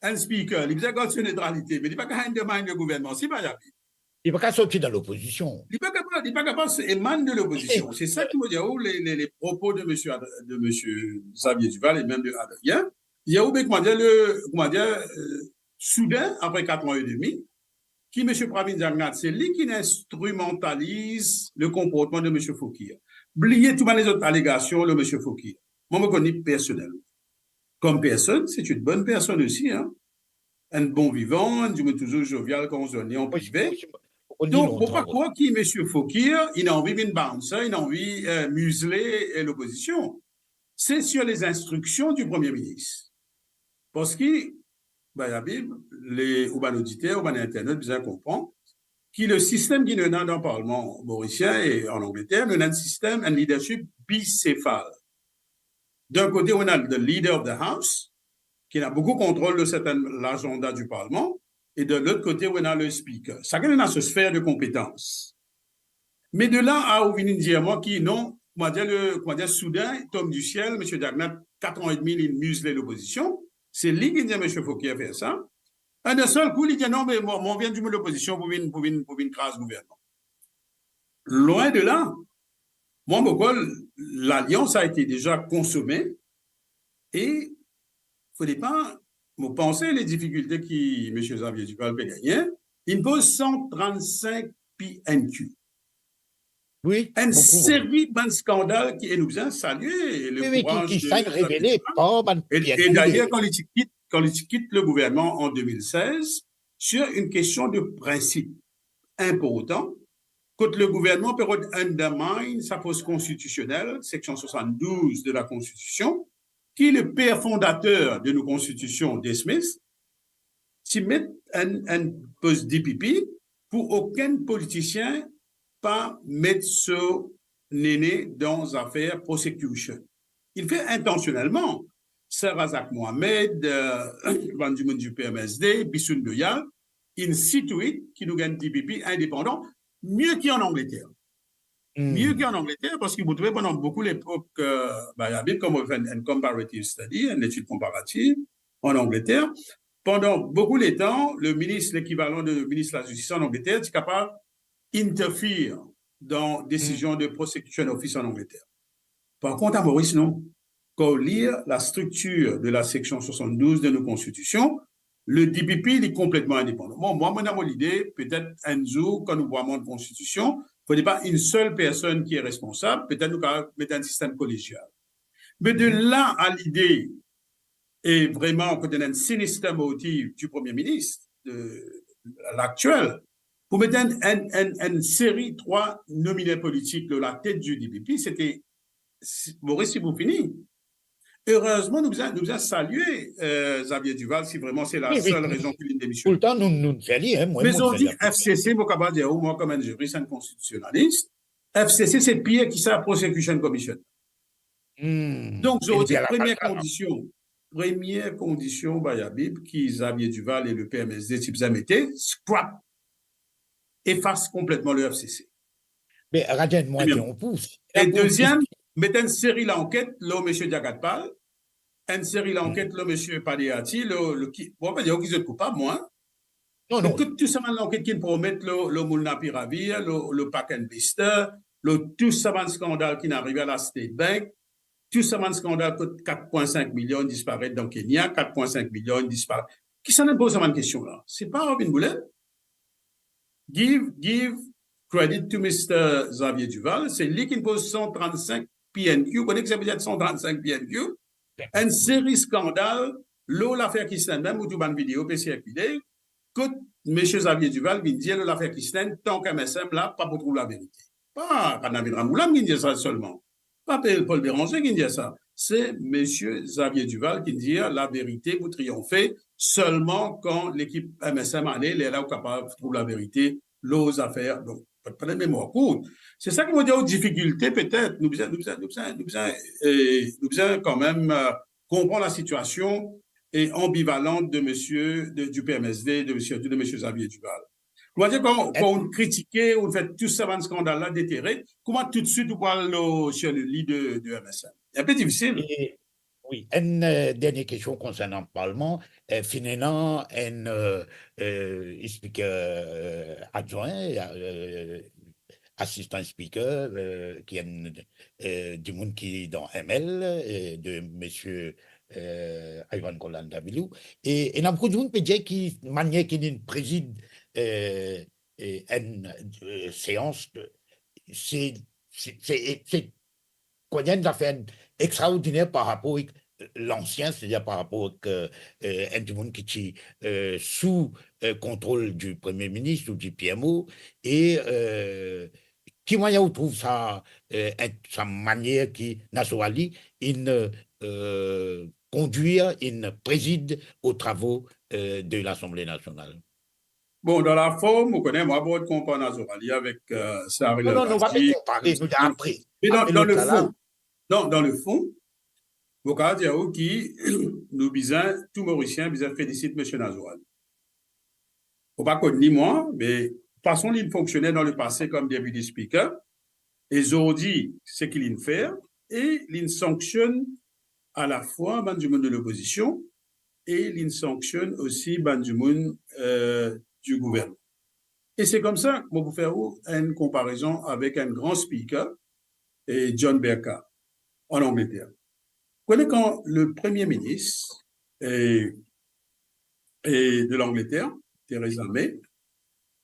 Enn spiker, li bizin gard so netralite, me li pa kav undermine le gouvernman, si pa li ape. Li pa kav sorti dan lopozision. Li pa kapav, li pa kapav emann de lopozision. Se sa ki mo dir ou, le, le, le propo de misie Ad-, de misie Xavier Duval e mem de Adrien. Li dir ou, be, kouma dir, le, kouma dir, euh, souden, apre kat an edmi, ki misie Pravin Jagannath, se li ki instrimantaliz le konportman de misie Faure. Bliye tou bann lezot alegasion lor misie Faure. Mwa, mo konn li personelman. Kom personn, se enn bonn personn osi, hein. enn bon vivan, enn dimoun touzour zovial kan ou zwenn li an prive. Donk, mo pa krwar ki Misie Faukir, li anvi vinn bouncer, li anvi, euh, mizle, euh, lopozision. Se sir les instriksion di Premie Minis. Parski, bann Zabib, le, ou bann oditer, ou bann internet bizin konpran ki le sistem ki nou ena dan Parlman morisien e an Angleter, nou ena enn sistem, enn leadership bisefal. D'in kote, ou ena the leader of the house, ki ena boukou kontrol de sertin lazanda di Parlman, e de lot kote, ou ena le speaker. Sakenn ena so sfer de konpetans. Me de la a ou vinn dir mwa ki non, koumadir le, koumadir soudin, tom di siel, Misie Jagnat, kat an edmi, li mizle lopozision, se li ki dir Misie Faukir fer sa. E dan sel kou, li dir, "Non, me mwa, mwa, vinn dimoun lopozision pou vinn, pou vinn, pou vinn kraz gouvernman." Lwin de la. Mwa, mo krwar, lalians a ete deza konsome e, fode pa, mo panse le difikilte ki Misie Xavier Duval pe gagne, li poz san trannsink P N Q. Wi, enn boukou. Seri bann skandal ki, e nou bizin salie le kouraz de Xavier Duval. Wi, wi, ki, ki finn revele par bann P N Q. E, e dayer, kan li ti kit, kan li ti kit le gouvernman an de mil sez, sir enn kestion de prinsip inportan, kot le gouvernman pe rod undermine sa pos konstitisionel, seksion swasanndouz de la Konstitision, ki le per fondater de nou Konstitision, Smith, ti met enn, enn pos D P P pou okenn politisien pa met so nene dan zafer prosecution. Li fer intansionelman. Sir Razak Mohammed, euh, bann dimoun di P M S D, Bissoun Doyal, ainsi de suite, ki nou gagn D P P indepandan, mie ki an Angleter. Hmm. Mie ki an Angleter, parski mo trouve pandan boukou lepok, euh, ba, Abid, kan mo fer enn, enn comparative study, enn etid konparativ an Angleter, pandan boukou letan, le minis, lekivalan de minis lazistis an Angleter, ti kapav interfere dan desizion de prosecution office an Angleter. Par kont, a Moris, non. Kan ou lir la striktir de la seksion swasanndouz de nou Konstitision, le D P P, li konpletman indepandan. Bon, mwa, mo ena mo lide, petet enn zour, kan nou pou amand Konstitision, fode pa enn sel personn ki responsab, petet nou kapav met enn sistem kolegial. Me de la a lide, e vreman, kot ena enn sinister motiv di Premie Minis, de, laktiel, pou met enn, enn, enn, enn seri trwa nomine politik lor latet di D P P, sete, si, Moris ti pou fini. Erezman, nou bizin, nou bizin salie, euh, Xavier Duval, si vreman se la sel rezon ki li demisionn. Wi, wi. Toultan, nou, nou salie, hein, mwa, mwa, mo salie. Me zordi, F C C, mo kapav dir ou, mwa, kouma enn ziris, enn konstitisionalis, F C C, se pir ki sa, Prosecution Commission. Hmm. Donk, zordi, premie kondision, premie kondision, ba, Abib, ki Xavier Duval e le P M S D ti bizin mete, scrap, efas konpletman le F C C. Me, Rajen, mwa, dir ou pou. E deziem, met enn seri lanket lor misie Diakatpal, enn seri lanket lor misie Padehati, lor, lor ki, bon, pa dir ki zot koupab, mwa, hein. Non, non. Kot tou sa bann lanket ki promet lor, lor Moulin Piravir, lor, lor Park and Vista, lor tou sa bann skandal ki arive a la State Bank, tou sa bann skandal kot kat pwin sink milion disparet dan Kenya, kat pwin sink milion disparet. Kisannla inn poz sa bann kestion la? Se pa Robin Boulet? Give, give credit to Mister Xavier Duval, se li ki inn poz san trannsink P N Q. Ou kone ki sa vedir san trannsink P N Q? Enn seri skandal, lor lafer Christenn mem, ou trouv bann video pe sirkile, kot misie Xavier Duval vinn dir lor lafer Christenn, tank M S M la, pa pou trouv laverite. Pa Ferdinand Lamoulam ki dir sa selman. Pa Paul Bérenger ki dir sa. Se misie Xavier Duval ki dir laverite pou triyonfe selman kan lekip M S M ale, lerla ou kapav trouv laverite lor zafer. Donk, pa, pa memwar kourt. Se sa ki mo dir ou, difikilte petet, nou bizin, nou bizin, nou bizin, nou bizin, eh, nou bizin kanmem, eh, konpran lasitiasion e anbivalant de misie, de, di P M S D, de misie, sirtou de misie Xavier Duval. Koumadir kan, kan ou kritike, ou fer tou sa bann skandal la detere, kouma toutswit ou pou al lor, sir le li de, de M S M? Enpe difisil. E, wi, enn, eh, dernie kestion konsernan Parlman, eh, finn ena enn, eh, eh, speaker, eh, adwin, eh, asistan speaker, eh, ki enn, eh, dimoun ki dan M L, eh, de misie, eh, Ivan Kolandavilou. E, e ena boukou dimoun pe dir ki manier ki linn prezid, eh, eh, enn, eh, seans, se, se, se, se koumadir enn zafer extraordiner par rapor ek, lansien, setadir par rapor ek, eh, enn dimoun ki ti, eh, sou, eh, kontrol di Premie Minis ou di P M O, e, eh, ki mwayin ou trouv sa, eh, enn, sa manier ki Nazour Ali inn, eh, kondwir, inn prezid o travo, eh, de Lasanble Nasional? Bon, dan laform, ou kone, mwa, mo pa konpar Nazour Ali avek, eh, Sahar El Abraji. Non, non, nou pa pe konpare, nou dir apre. Me dan, dan lefon, non, dan lefon, mo kav dir ou ki nou bizin, tou Morisien bizin felisit Misie Nazour Ali. Mo pa konn li mwa, me fason li fonksione dan lepase kom Deputy Speaker, e zordi seki linn fer, e linn sanksionn alafwa bann dimoun de lopozision, e linn sanksionn osi bann dimoun, eh, di gouvernman. E se koumsa mo pou fer ou enn konparezon avek enn gran speaker, eh, John Bercow, an Angleter. Kone kan le Premie Minis, eh, eh, de Langleter, Theresa May,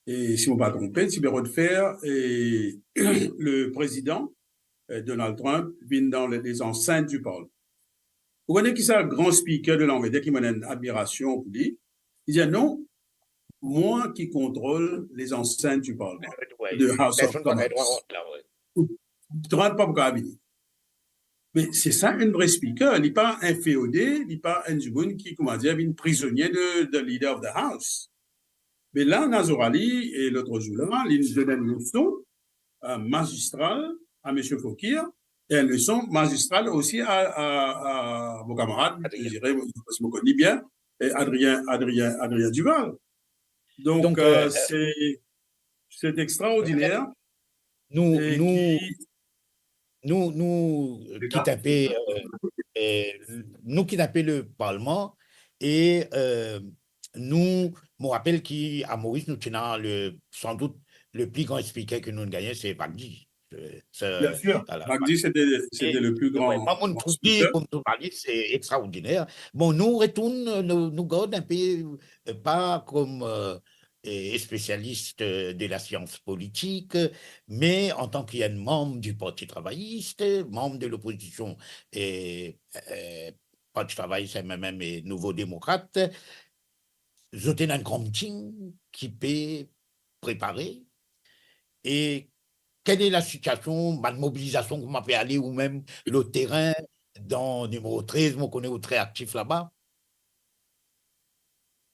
e si mo pa tronpe, ti pe rod fer, eh, le prezidan, eh, Donald Trump vinn dan le, les enceintes du Parlement. Ou kone ki sa gran speaker de Langleter ki mo ena enn admirasion pou li? Li dir, "Non, mwa ki kontrol les enceintes du Parlement, de House of Commons." Trump pa pou kav vini. Me se sa enn vre speaker, li pa enn feode, li pa enn dimoun ki, koumadir, vinn prizonie de, de Leader of the House. Me la, Nazour Ali, e lot zour la, li donn enn leson, eh, mazistral a Misie Fokir, e enn leson mazistral osi a, a, a mo kamarad, Adrien. Je dirais, si mo konn li bien, e Adrien, Adrien, Adrien Duval. Donk, donk, eh, eh, se, se extraordiner. Nou, e nou, ki nou, nou, eh, kit enpe, eh, eh, nou kit enpe le Parlement e, eh, nou, mo rapel ki a Moris, nou ti ena le, sandout, le pli gran speaker ki nou gagne, se Vagdi. Eh, se, bien sûr, Vagdi, c'était, c'était le plus grand speaker. Mwa, mo trouv li, kom zounalis, se extraordiner. Bon, nou retourn, nou, nou gard enpe, eh, pa kom, eh, eh, spesialis, eh, de la sians politik, me antan ki enn manm di Parti Travayis, manm de lopozision, eh, eh, Parti Travayis, M M M e Nouvo Demokrat, zot ena enn gran miting ki pe prepare, e kele la sitiasion, bann mobilizasion, kouma pe ale ou mem lor terin, dan nimero trez, mo kone ou tre aktif laba?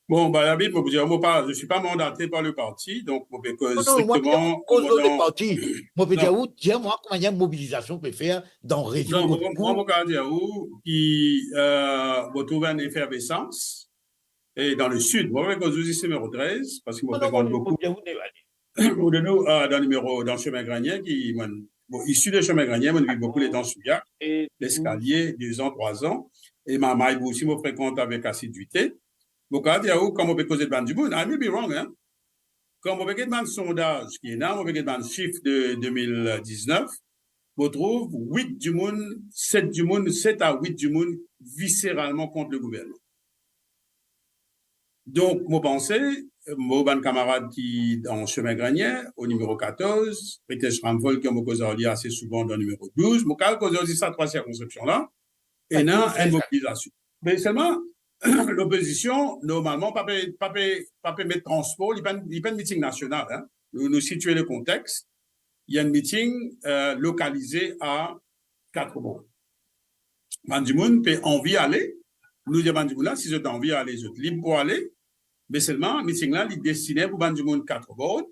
Bon, bann zanmi, mo pou dir, mo pa, je suis pas mandaté par le parti, donk mo pe koz strikteman... Non, non, mwa, mo pa pe koz lor le parti. Mo pe dir ou, dir mwa kouma enn mobilizasion pe fer dan rezo... Non, mwa, mo kav dir ou ki, eh, mo trouv enn efervesans, e dan le sid, mo pe koz zis nimero trez, parski mo frekant boukou. Mo dir ou, eh, dan nimero, dan Semin Grenien, ki, mwa, bon, isi de Semin Grenien, mo viv boukou letan Souillac, Leskalie, dezan, trwazan, e Maibou osi, mo frekant avek asidiwite. Mo kav dir ou, kan mo pe koze ek bann dimoun, I may be wrong, hein. Kan mo pe get bann sondaz ki ena, mo pe get bann sif de de mil diznef, mo trouv wit dimoun, set dimoun, set a wit dimoun viseralman kont le gouvernman. Donk, mo panse, mo bann kamarad ki dan Semin Grenien, o nimero katorz, Ritesh Ramphal, ki mo koz ar li ase souvan dan nimero douz, mo kav koz ar li sa trwa sirkonskripsion la, ena enn mobilizasion. Me selman, lopozision, normalman, pa pe, pa pe, pa pe met transpor, li pa enn, li pa enn miting nasional, hein. Nou, nou sitie le kontex. Li enn miting, eh, lokalize a Quatre Bornes. Bann dimoun pe anvi ale, nou dir bann dimoun la, si zot anvi ale, zot lib pou ale, me selman, miting la, li destine pou bann dimoun Quatre Bornes,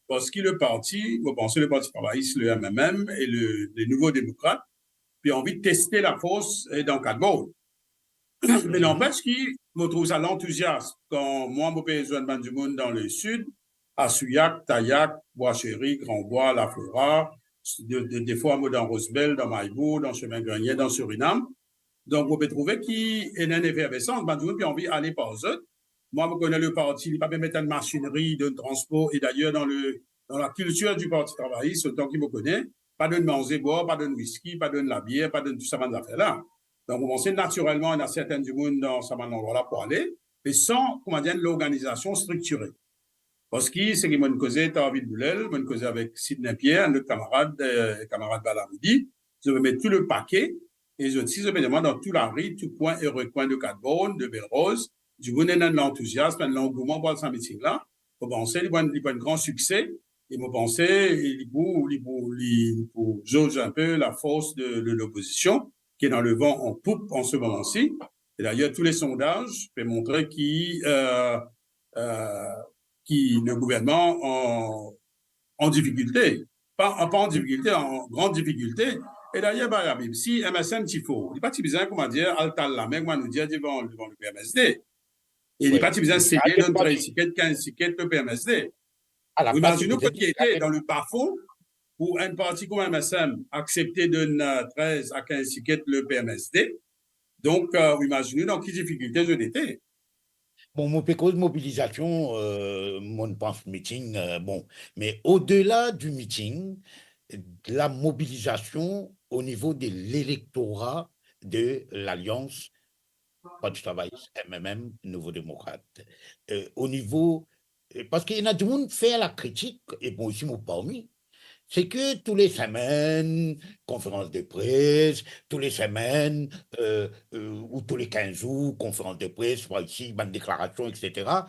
parski le parti, mo panse le Parti Travayis, le M M M e le, le Nouvo Demokrat, pe anvi teste lafors, eh, dan Quatre Bornes. Me nanpes ki mo trouv sa lantouziasm kan mwa mo pe zwenn bann dimoun dan le sid, a Souillac, Tayac, Bois Chéri, Grand Bois, La Flora, de, de, defwa mo dan Rosebel, dan Maibou, dan Semin Grenien, dan Surinam. Donk mo pe trouve ki ena enn efervesans, bann dimoun pe anvi ale par zot. Mwa, mo kone le parti, li pa pe met enn masinri, donn transpor, e dayer dan le, dan lakiltir di Parti Travayis, otan ki mo kone, pa donn manze bwar, pa donn wiski, pa donn labier, pa donn tou sa bann zafer la. Donk, mo panse natirelman, ena sertin dimoun dan sa bann landrwa la pou ale, me san, koumadir, enn lorganizasion striktire. Parski, seki mo'nn koze, Tarvil Boulel, mo'nn koze avek Sidney Pierre, enn lot kamarad, eh, kamarad Bala Moody, zot pe met tou le pake, E zot si, zot pe demann dan tou lari, tou kwin e rekwin de Quatre Bornes, de Belle Rose, dimoun ena enn lantouziasm, enn langouman pou al sa miting la. Mo panse li pou enn, li pou enn gran sikse, e mo panse li pou, li pou, li pou zoz inpe lafors de, de lopozision, ki est dans le vent en poupe en ce moment-ci. E dayer, tou le sondaz pe montre ki, euh, euh, ki le gouvernman an, an difikilte. Pa, pa an difikilte, an gran difikilte. E dayer, Bayabi, si M S M ti for, li pa ti bizin, kouma dir, al tal lame, kouma nou dir, devan, devan le P M S D. E li pa ti bizin seye donn trez tiket, kinz tiket le P M S D. Ou imazine kot li ete, dan le bafon, pou enn parti kouma M S M aksepte donn, euh, trez a kinz tiket le P M S D. Donk, euh, ou imazine dan ki difikilte zot ete. Bon, mo pe koz mobilizasion, euh, mo pans miting, euh, bon, me odela di miting, la mobilizasion o nivo de l'elektora de Lalians Parti Travayis, M M M, Nouvo Demokrat. Euh, o nivo, euh, parski ena dimoun fer lakritik, e mwa osi mo parmi, se ke tou le semenn, konferans de pres, tou le semenn, euh, euh, ou tou le kinz zour, konferans de pres, par isi, bann deklarasion, et cetera.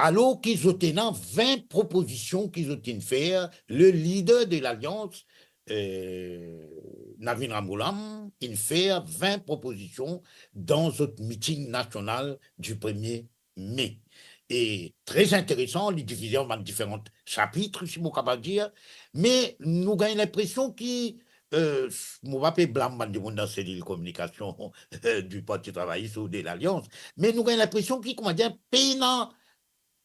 Alor ki zot ena vin propozision ki zot inn fer, le lider de Lalians, euh, Navin Ramgoolam, inn fer vin propozision dan zot miting nasional di premie me. E tre interesan, li divize an bann diferan sapit, si mo kapav dir, me nou gagn linpresion ki, euh, mo pa pe blam bann dimoun dan selil kominikasion, euh, di Parti Travayis ou de Lalians, me nou gagn linpresion ki, kouma dir, pena,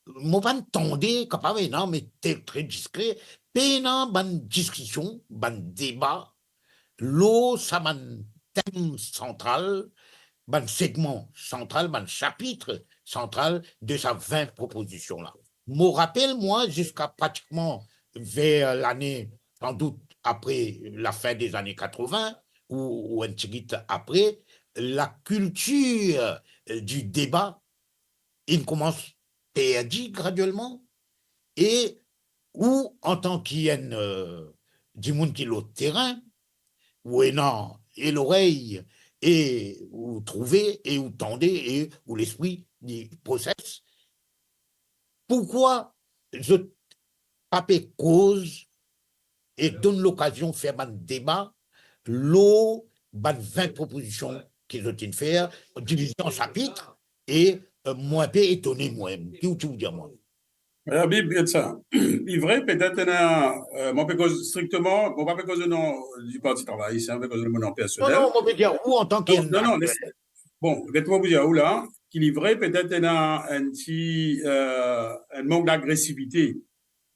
mo pa'nn tande, kapav ena, me tre, tre diskre, pena bann diskision, bann deba lor sa bann tem santral, bann segman santral, bann sapit santral de sa vin propozision la. Mo rapel mwa, ziska pratikman ver lane, sandout apre lafin de zane katrovin, ou, ou enn tigit apre, lakiltir, euh, di deba inn koumans perdi gradielman, e ou, antan ki enn, euh, dimoun ki lor terin, ou ena e lorey, e ou trouve, e ou tande, e ou lespri li proses, poukwa zot pa pe koz e donn lokazion fer bann deba lor bann vin propozision ki zot inn fer, divize an sapit, e, euh, mo inpe etone mwa mem. Ki ou ti pou dir mwa? Abib, get sa. Li vre, petet ena, euh, mo pe koz strikteman, mo pa pe koz o non di Parti Travayis, hein, mo pe koz o non personel. Non, non, mo pe dir ou antan ki... Non, non, non, les, bon, get mo pou dir ou la, ki li vre, petet ena enn ti, euh, enn mank dagresivite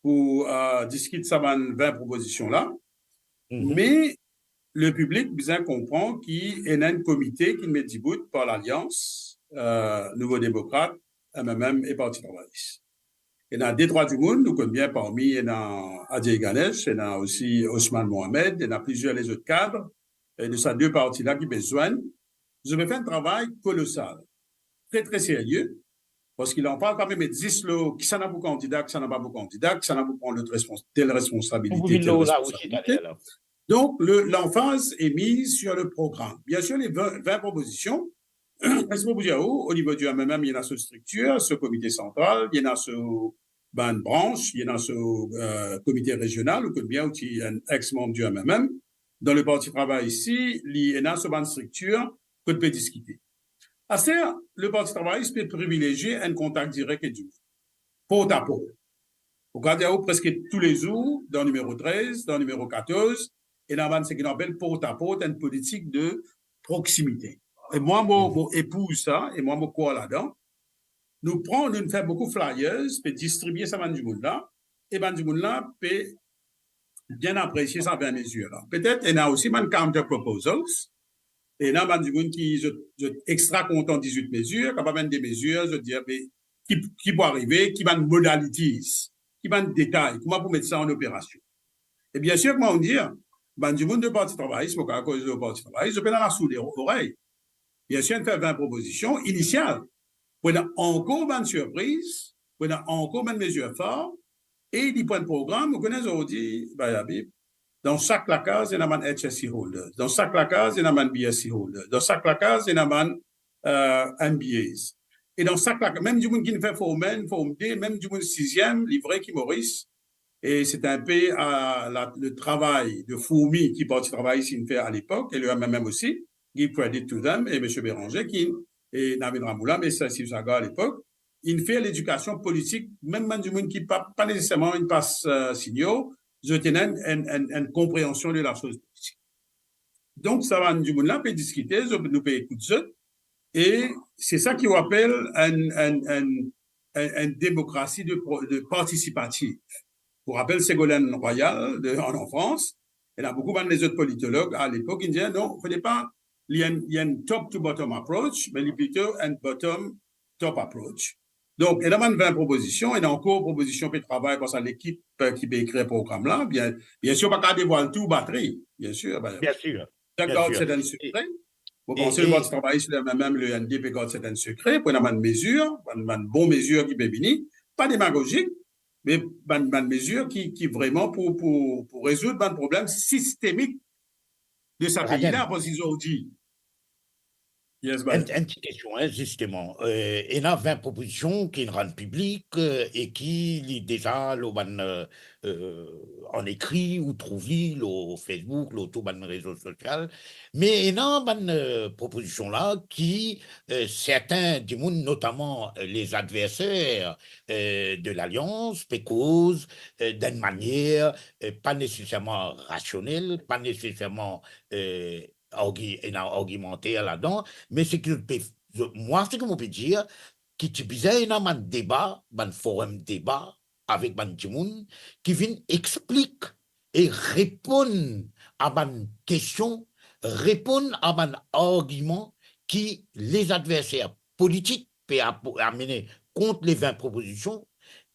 pou, euh, diskit sa bann vin propozision la. Mhm. Me lepiblik bizin konpran ki ena enn komite ki met dibout par Lalians, euh, Nouvo Demokrat, M M M e Parti Travayis. Ena de trwa dimoun, nou konn bien, parmi ena Ajay Ganesh, ena osi Osman Mohamed, ena plizier lezot kad, e de sa de parti la ki pe zwenn, zot pe fer enn travay kolosal, tre, tre serye, parski lanfaz pa pe met zis lor kisannla pou kandida, kisannla pa pou kandida, kisannla pou pran lot respons-, tel responsabilite, tel responsabilite. Donk, le, l'emphase est mise sur le programme. Bien sûr, les vingt, vingt propositions, eski mo pou dir ou, o nivo di M M M, ena so striktir, so komite santral, ena so bann brans, ena so, euh, komite rezional, ou konn bien, ou ti enn ex-manm di M M M. Dan le Parti Travayis isi, li ena so bann striktir kot pe diskite. Aster, le Parti Travayis pe privilezie enn kontak direk ek dimoun, port a port. Ou kapav dir ou preske toulezour, dan nimero trez, dan nimero katorz, ena bann seki nou apel port a port, enn politik de proksimite. E mwa, mo, mo epouz sa, e mwa, mo krwar ladan. Nou pran, nou fer boukou flyers, pe distribie sa bann dimoun la, e bann dimoun la pe bien apresie sa vin mezir la. Petet ena osi bann counter proposals, ena bann dimoun ki zot, zot extra kontan dizwit mezir, kapav enn de mezir, zot dir, be, ki, ki pou arive, ki bann modalities, ki bann detay, kouma pou met sa an operasion. E bien sir, kouma ou dir, bann dimoun de Parti Travayis, mo kapav koz lor Parti Travayis, zot pena lasoud o-, orey. Bien sir, inn fer vin propozision inisial. Pou ena ankor bann sirpriz, pou ena ankor bann mezir far, e li pou enn program, ou kone zordi, Bayabi, Dan sak lakaz, ena bann H S C holders. Dan sak lakaz, ena bann B S C holders. Dan sak lakaz, ena bann, euh, M B As. E dan sak lakaz, mem dimoun ki finn fer Form one, Form two, mem dimoun siziem, li vre ki Moris, e se enpe, euh, la, le travay de fourmi ki Parti Travayis inn fer alepok, e le M M M osi, give credit to them, e Misie Béranger ki, e Navin Ramoula, me sa, Siv Sagar alepok, inn fer ledikasion politik, mem bann dimoun ki pa, pa neseserman inn pas, euh, senior, zot ena enn, enn, enn, enn konpreansion de lasoz politik. Donk, sa bann dimoun la pe diskite, zot, nou pe ekout zot, e se sa ki ou apel enn, enn, enn, enn, enn demokrasi de pro-, de partisipatif. Pou rapel Ségolène Royal de, an, an Frans, ena boukou bann lezot politolog alepok, ki dir, non, fode pa, li enn, li enn top to bottom approach, me li plito enn bottom top approach. Donk, ena bann vin propozision, ena ankor propozision pe travay par sa lekip, euh, ki pe ekrir program la. Bien, biensir, pa kav devwal tou batri, biensir, ben, Biensir, sa gard biensir. Sertenn sekre. Mo panse le Parti Travayis, le M M M, le N D pe gard sertenn sekre, pou ena bann mezir, bann, bann bon mezir ki pe vini, pa demagozik, me bann, bann mezir ki, ki vreman pou, pou, pou rezoud bann problem sistemik de sa pei la, parski zordi. Yes, enn, enn ti kestion, hein, zisteman. Euh, ena vin propozision ki inn rann piblik, euh, e ki li deza lor bann, euh, euh, an ekri, ou trouv li lor Facebook, lor tou bann rezo sosial. Me ena bann, euh, propozision la ki, euh, sertin dimoun, notaman, euh, les adversaires, euh, de l'Alliance, pe koz, euh, dan enn manier, euh, pa neseserman rasionel, pa neseserman, euh, argi-, ena argimanter ladan, me seki zot pe, zot, mwa, seki mo pe dir, ki ti bizin ena bann deba, bann forum deba avek bann dimoun ki vinn explik e reponn a bann kestion, reponn a bann argiman ki les adversaires politiques pe ap-, amene kont le vin propozision,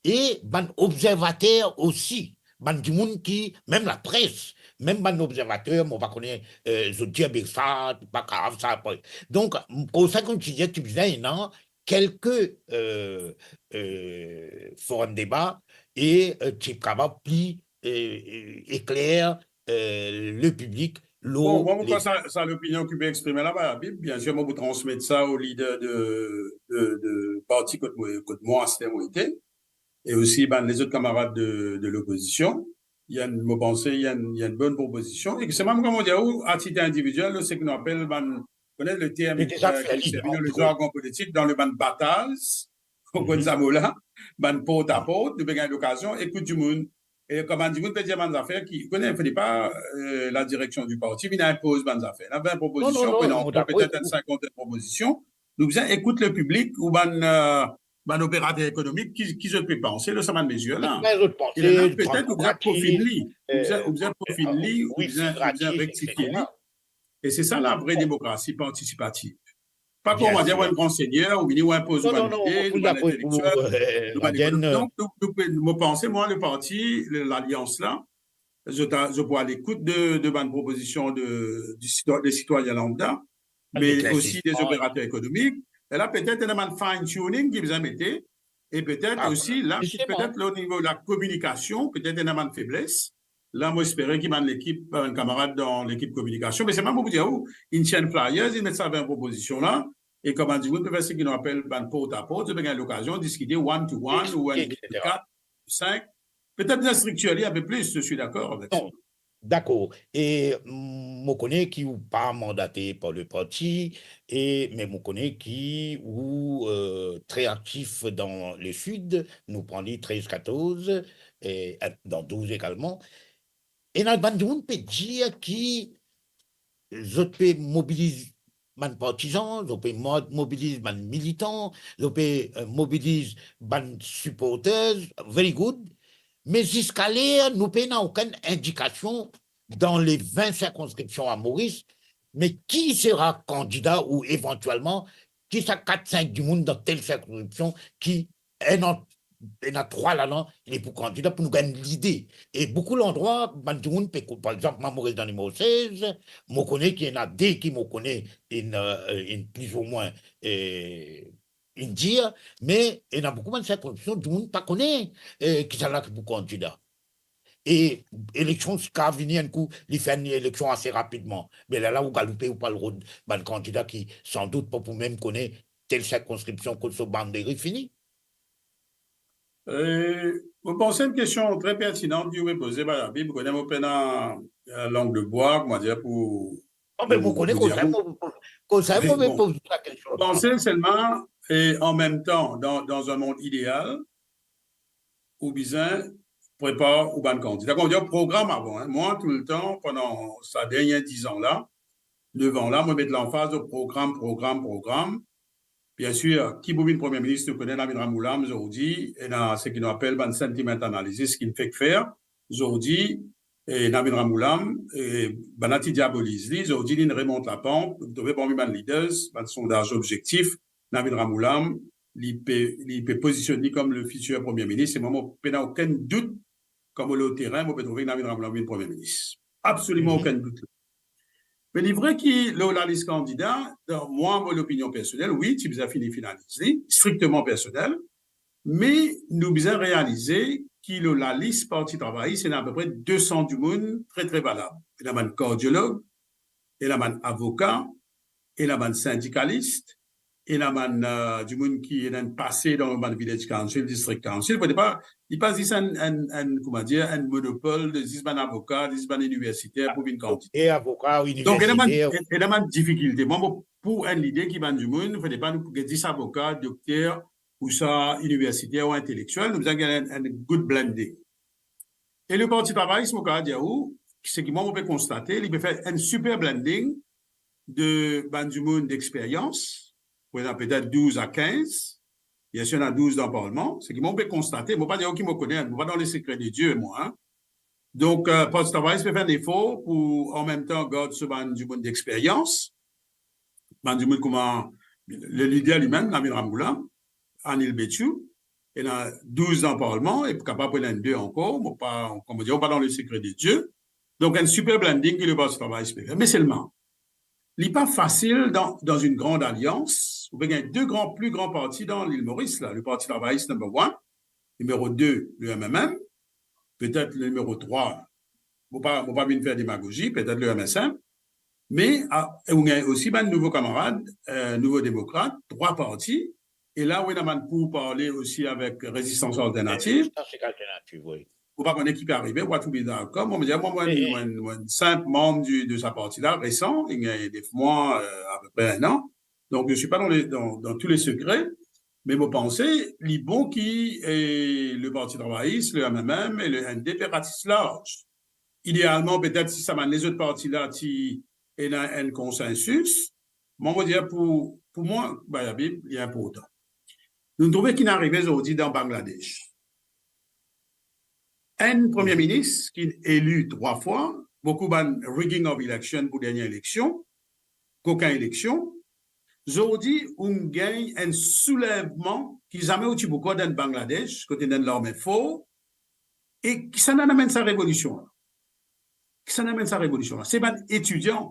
e bann obzervater osi, bann dimoun ki, mem lapres, mem bann obzervater, mo pa kone, euh, zot dir be sa, pa grav sa, pa. Donk, koumsa, kouma ti dir, ti bizin ena kelke, euh, euh, forum deba e, euh, ti kapav pli, euh, euh, ekler, euh, le piblik lor... Bon, mwa, mo krwar sa, sa lopinion ki pe exprime la, pa la Bib. Biensir, mo pou transmet sa o lider de, de, de parti kot mo, kot mwa, aster mo ete, e osi bann lezot kamarad de, de lopozision. Li enn, mo panse, li enn, li enn bonn propozision. E ki se mem, kouma mo dir ou, a tit individiel, seki nou apel bann, konet le term, euh, ki servi dan le jargon politik, dan le bann bataz, ou konn sa mo la, bann port a port, nou pe gagn lokazion ekout dimoun. E kouma dimoun pe dir bann zafer ki, ou kone, fode pa, euh, la direction du parti vinn inpoz bann zafer. Ena vin propozision, non, non, non, petet enn sinkant propozision. Nou bizin ekout le piblik ou bann, euh, bann operater ekonomik, ki, ki zot pe panse lor sa bann mezir la. E la, petet ou bizin profil li, ou bizin, ou bizin profil li, ou bizin, ou bizin rektifie li. E se sa la vre demokrasi partisipatif. Pa kouma dir ou enn gran segner, ou vini, ou inpoz ou bann lide, ou bann intelektiel, ou bann ekonomik. Donk, nou, nou, nou, mo panse, mwa, le parti, le, Lalians la, zot a, zot pou al ekout de, de bann propozision de, de sitwa-, de sitwayen lambda, me osi de operater ekonomik. E la, petet, ena bann fine tuning ki bizin mete, e petet osi, la, petet, o nivo lakominikasion, petet ena bann febles. La, mo espere ki bann lekip, bann kamarad dan lekip kominikasion, me se mem pou dir ou, inn tir flyers, inn met sa vin propozision la, e kouma dir, ou pe fer seki nou apel bann port a port, ou pe gagn lokazion diskite one to one, ou enn kat, sink, petet bizin striktir li enn pe plis, je suis d'accord avec ça. Non, dakor. E, mm, mo kone ki ou pa mandate par le parti, e, me mo kone ki ou, euh, tre aktif dan le Sid, nou pran li trez, katorz, e, dan douz egalman. Ena bann dimoun pe dir ki zot pe mobiliz bann partizan, zot pe mo-, mobiliz bann militan, zot pe, euh, mobiliz bann siporter, very good. Me ziska ler, nou pena okenn indikasion dan le vin sirkonskripsion a Moris, me ki sera kandida ou evantielman, ki sa kat, sink dimoun dan tel sirkonskripsion ki ena, ena trwa ladan, li pou kandida pou nou gagn lide. E boukou landrwa, bann dimoun pe ko-, par exanp, mwa, mo res dan nimero sez, mo kone ki ena de ki mo kone inn, euh, inn plizoumwin, euh, inn dir, me ena boukou bann sirkonskripsion, dimoun pa kone, euh, kisannla ki pou kandida. e eleksion ki kav vini enn kou, li fer enn eleksion ase rapidman. Me lerla ou galoupe, ou pou al rod bann kandida ki, sandout, pa pou mem kone tel sirkonskripsion kot so boundary fini. Eh, mo panse enn kestion tre pertinan ki ou pe poze, Bayabi, mo kone mo pena, eh, lang de bwa, koumadir, pou... Non, me mo kone pou dir koumsa mo, koumsa mo pe poz la kestion. Mo panse selman, eh, an mem tan, dan, dan enn mond ideal, ou bizin prepar ou bann kandida. Koumadir, program avan, hein. Mwa, toultan, pandan sa dernie diz an la, nef an la, mo met lanfaz lor program, program, program. Biensir, ki pou vinn Premie Minis, nou kone Navin Ramgoolam, zordi, ena seki nou apel bann sentiment analysis ki fek fer, zordi, e Navin Ramgoolam, e bann la ti diaboliz li, zordi, li remont lapant, nou trouve parmi bann leaders, bann sondaz objektif, Navin Ramgoolam, li pe, li pe pozisionn li kom le fitir Premie Minis, e mwa, mo pena okenn dout, kan mo lor terin, mo pe trouve Navin Ramgoolam vinn Premie Minis. Absoliman okenn dout. Me li vre ki lor lalis kandida, dan mwa, mo lopinion personel, wi, ti bizin fini finaliz li, strikteman personel, me nou bizin realize ki lor lalis Parti Travayis, ena apepre de san dimoun tre, tre valab. Ena bann kardiolog, ena bann avoka, ena bann sindikalis, ena bann, eh, dimoun ki ena enn pase dan bann village council, district council. Fode pa, li pa zis enn, enn, enn, koumadir, enn monopol de zis bann avoka, zis bann iniversiter pou vinn kandida. E avoka, donk, ena bann, iniversiter, ena bann difikilte. Mwa, mo pou enn lide ki bann dimoun, fode pa nou get zis avoka, dokter, ou sa iniversiter ou intelektiel, nou bizin gagn enn, enn good blending. E le Parti Travayis, mo kapav dir ou, seki mwa mo pe konstate, li pe fer enn siper blending de bann dimoun dexperyans, pou ena petet douz a kinz, biensir ena douz dan parlman, seki mwa mo pe konstate, mo pa dir ou ki mo kone, mo pa dan le sekre de Die, mwa, hein. Donk, eh, Parti Travayis pe fer enn efor pou, an mem tan, gard so bann dimoun dexperyans, bann dimoun kouma le lider limem, Navin Ramgoolam, Anil Bechoo, ena douz dan parlman, e kapav pou ena enn de ankor, mo pa, kouma dir, mo pa dan le sekre de Die. Donk, enn siper blending ki le Parti Travayis pe fer. Me selman, li pa fasil dan, dan enn gran alians, ou pe gagn de gran, pli gran parti dan Lil Moris la, le Parti Travayis number one, nimero de, le M M M, petet le nimero trwa, mo pa, mo pa vinn fer demagozi, petet le M S M, me, ah, e ou gagn osi bann nouvo kamarad, eh, Nouvo Demokrat, trwa parti, e la ou ena bann pourparle osi avek Rezistans Alternativ. Rezistans Alternativ, wi. Ou pa kone ki pe arive, what will be the outcome. Mwa, mo dir, mwa, mwa, mwa, mwa, sinp manm di, de sa parti la, resan, li gagn nef mwa, eh, apepre enn an. Donk, je suis pas dans les, dans, dans tous les secrets, me mo panse, li bon ki, eh, le Parti Travayis, le M M M e le N D pe ratis larz. Idealman, petet si sa bann lezot parti la ti ena enn konsensis, mwa, mo dir pou, pou mwa, Bayabi, li inportan. Nou trouve ki inn arive zordi dan Bangladesh. Enn Premie Minis ki eli trwa fwa, boukou bann rigging of election pou dernie eleksion, kokin eleksion, zordi ou gagn enn soulevman ki zame ou ti pou krwar dan Bangladesh, kot ena enn larme for, e kisannla inn amenn sa revolision la? Kisannla inn amenn sa revolision la? Se bann etidian.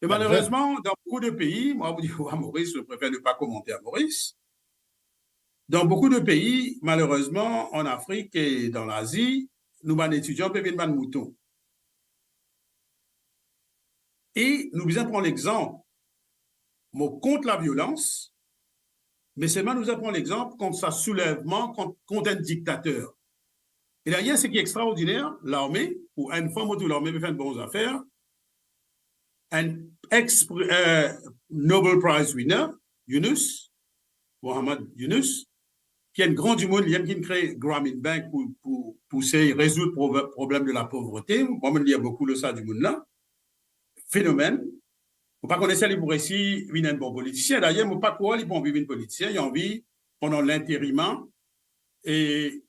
E malerezman, dan boukou de pei, mwa, pou dir a Moris, je préfère ne pas commenter à Maurice. Dan boukou de pei, malerezman, an Afrik e dan Lazi, nou bann etidian pe vinn bann mouton. E nou bizin pran lexanp. Mo kont laviolans, me selman nou bizin pran lexanp kont sa soulevman kont, kont enn diktater. E dayer, seki extraordiner, larme, pou enn fwa mo trouv larme pe fer enn bon zafer, enn ex, eh, Nobel Prize winner, Yunus, Muhammad Yunus, ki enn gran dimoun, li mem ki kre Grameen Bank pou, pou, pou sey rezoud prov-, problem de lapovrete. Mwa, mo lir boukou lor sa dimoun la. Fenomenn. Mo pa kone si li pou resi vinn enn bon politisien. Dayer, mo pa krwar li pou anvi vinn politisien. Li anvi, pandan linterim, e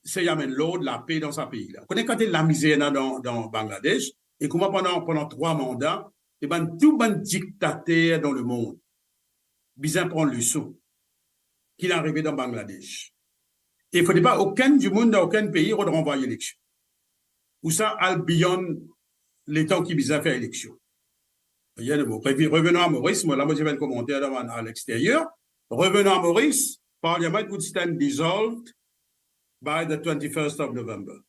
sey amenn lord, lape dan sa pei la. Ou kone kantite lamizer ena dan, dan Bangladesh, e kouma pandan, pandan trwa manda, e bann, tou bann diktater dan lemond bizin pran leson ki inn arive dan Bangladesh. E fode pa okenn dimoun dan okenn pei rod ranvway eleksion. Ou sa al beyond letan ki bizin fer eleksion. Ayer, bon, revi-, revenons à Maurice, mwa la, mo ti fer enn komanter dan, à l'extérieur. Revenons à Maurice, Parliament would stand dissolved by the twenty-first of November.